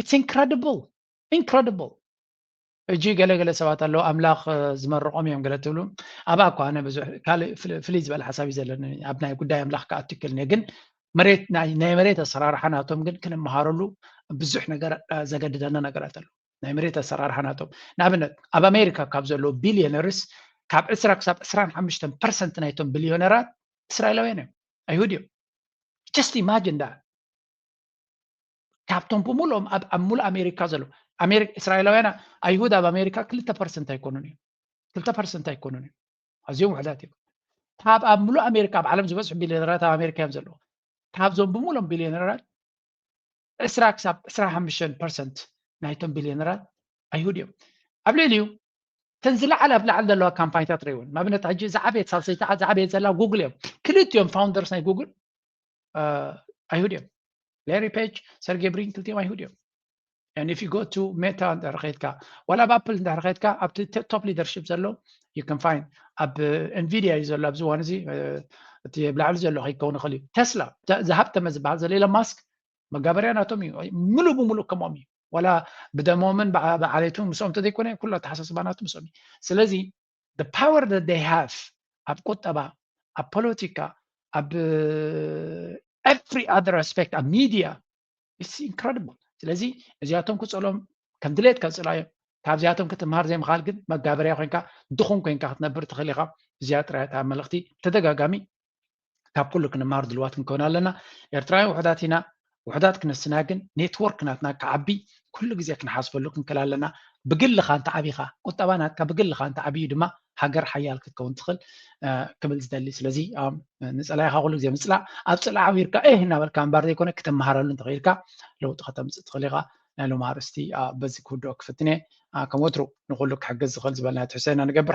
it's incredible incredible። ሕጂ ገለገለ ሰባት ኣለዉ ኣምላኽ ዝመርቖም እዮም ገለ ትብሉ። ኣብኣ እኳ ኣነ ብዙሕ ካልእ ፍልይ ዝበለ ሓሳብ እዩ ዘለኒ ኣብ ናይ ጉዳይ ኣምላኽ ክኣቱ ይክእልኒ ግን መሬት ናይ መሬት ኣሰራርሓ ናቶም ግን ክንመሃረሉ ብዙሕ ነገር ዘገድደና ነገራት ኣሎ። ናይ መሬት ኣሰራርሓ ናቶም፣ ንኣብነት ኣብ ኣሜሪካ ካብ ዘለዉ ቢልዮነርስ ካብ ዕስራ ክሳብ ዕስራን ሓሙሽተን ፐርሰንት ናይቶም ቢልዮነራት እስራኤላውያን እዮም፣ ኣይሁድ እዮም። Just imagine that። ካብቶም ብምሉኦም ኣብ ሙሉእ ኣሜሪካ ዘለዉ እስራኤላውያን፣ ኣይሁድ ኣብ ኣሜሪካ ክልተ ፐርሰንት ኣይኮኑን እዮም። ክልተ ፐርሰንት ኣይኮኑን እዮም። ኣዝዮም ውሕዳት እዮም። ካብ ኣብ ሙሉእ ኣሜሪካ ኣብ ዓለም ዝበዝሑ ቢልዮነራት ኣብ ኣሜሪካ እዮም ዘለዉ። ካብዞም ብምሉኦም ቢልዮነራት ዕስራ ክሳብ ዕስራ ሓሙሽተ ፐርሰንት ናይቶም ቢልዮነራት ኣይሁድ እዮም። ኣብ ልዕሊኡ እተን ዝለዓለ ኣብ ላዕሊ ዘለዋ ካምፓኒታት ርእይወን። ንኣብነት ሕጂ ዝዓበየት ሳልሰይቲ ዝዓበየት ዘላ ጉግል እዮም። ክልቲኦም ፋውንደርስ ናይ ጉግል ኣይሁድ እዮም። ሌሪ ፔጅ፣ ሰርጌ ብሪን ክልቲኦም ኣይሁድ እዮም። And if you go to Meta እንድሕር ከይድካ፣ ዋላ ኣብ ኣፕል እንድሕር ከይድካ፣ ኣብቲ ቶፕ ሊደርሽፕ ዘሎ you can find፣ ኣብ ኤንቪዲያ እዩ ዘሎ ኣብዚ እዋን እዚ፣ እቲ ኣብ ላዕሊ ዘሎ ከይከውን ይኽእል እዩ። ቴስላ ዝሃብተመ ዝበሃል ዘሎ ኢሎን ማስክ መጋበርያ ናቶም እዩ። ምሉእ ብምሉእ ከምኦም እዩ። ዋላ ብደሞምን ብዓሌቱን ምስኦም እንተዘይኮነ ኩሉ ኣተሓሳስባ ናቱ ምስኦም እዩ። ስለዚ the power that they have ኣብ ቁጠባ፣ ኣብ ፖለቲካ፣ ኣብ every other aspect፣ ኣብ ሚድያ it's incredible። ስለዚ እዚኣቶም ክፀሎም ከም ድሌት ከፅላ እዮም። ካብዚኣቶም ክትምሃር ዘይምኻል ግን መጋበርያ ኮይንካ ድኹም ኮይንካ ክትነብር ትኽእል ኢኻ። እዚኣ ጥራይ እታ መልእኽቲ ተደጋጋሚ ካብ ኩሉ ክንምሃር ድልዋት ክንከውን ኣለና። ኤርትራውያን ውሕዳት ኢና። ውሕዳት ክነስና ግን ኔትወርክ ናትና ክዓቢ ኩሉ ግዜ ክንሓስበሉ ክንክእል ኣለና። ብግልኻ እንተዓቢኻ ቁጠባ ናትካ ብግልኻ እንተዓብዩ ድማ ሃገር ሓያል ክትከውን ትኽእል ክብል ዝደሊ። ስለዚ ንፀላኢኻ ኩሉ ግዜ ምፅላእ ኣብ ፅላእ ዓዊርካ ኤህ እናበልካ ምንባር ዘይኮነ ክትመሃረሉ እንተኽኢልካ ለውጢ ከተምፅእ ትኽእል ኢኻ። ናይ ሎም ኣርእስቲ በዚ ክውድኦ ክፍትነ ከም ወትሩ ንኩሉ ክሕግዝ ዝኽእል ዝበልናዮ ትሕዝቶ ኢና ንገብር።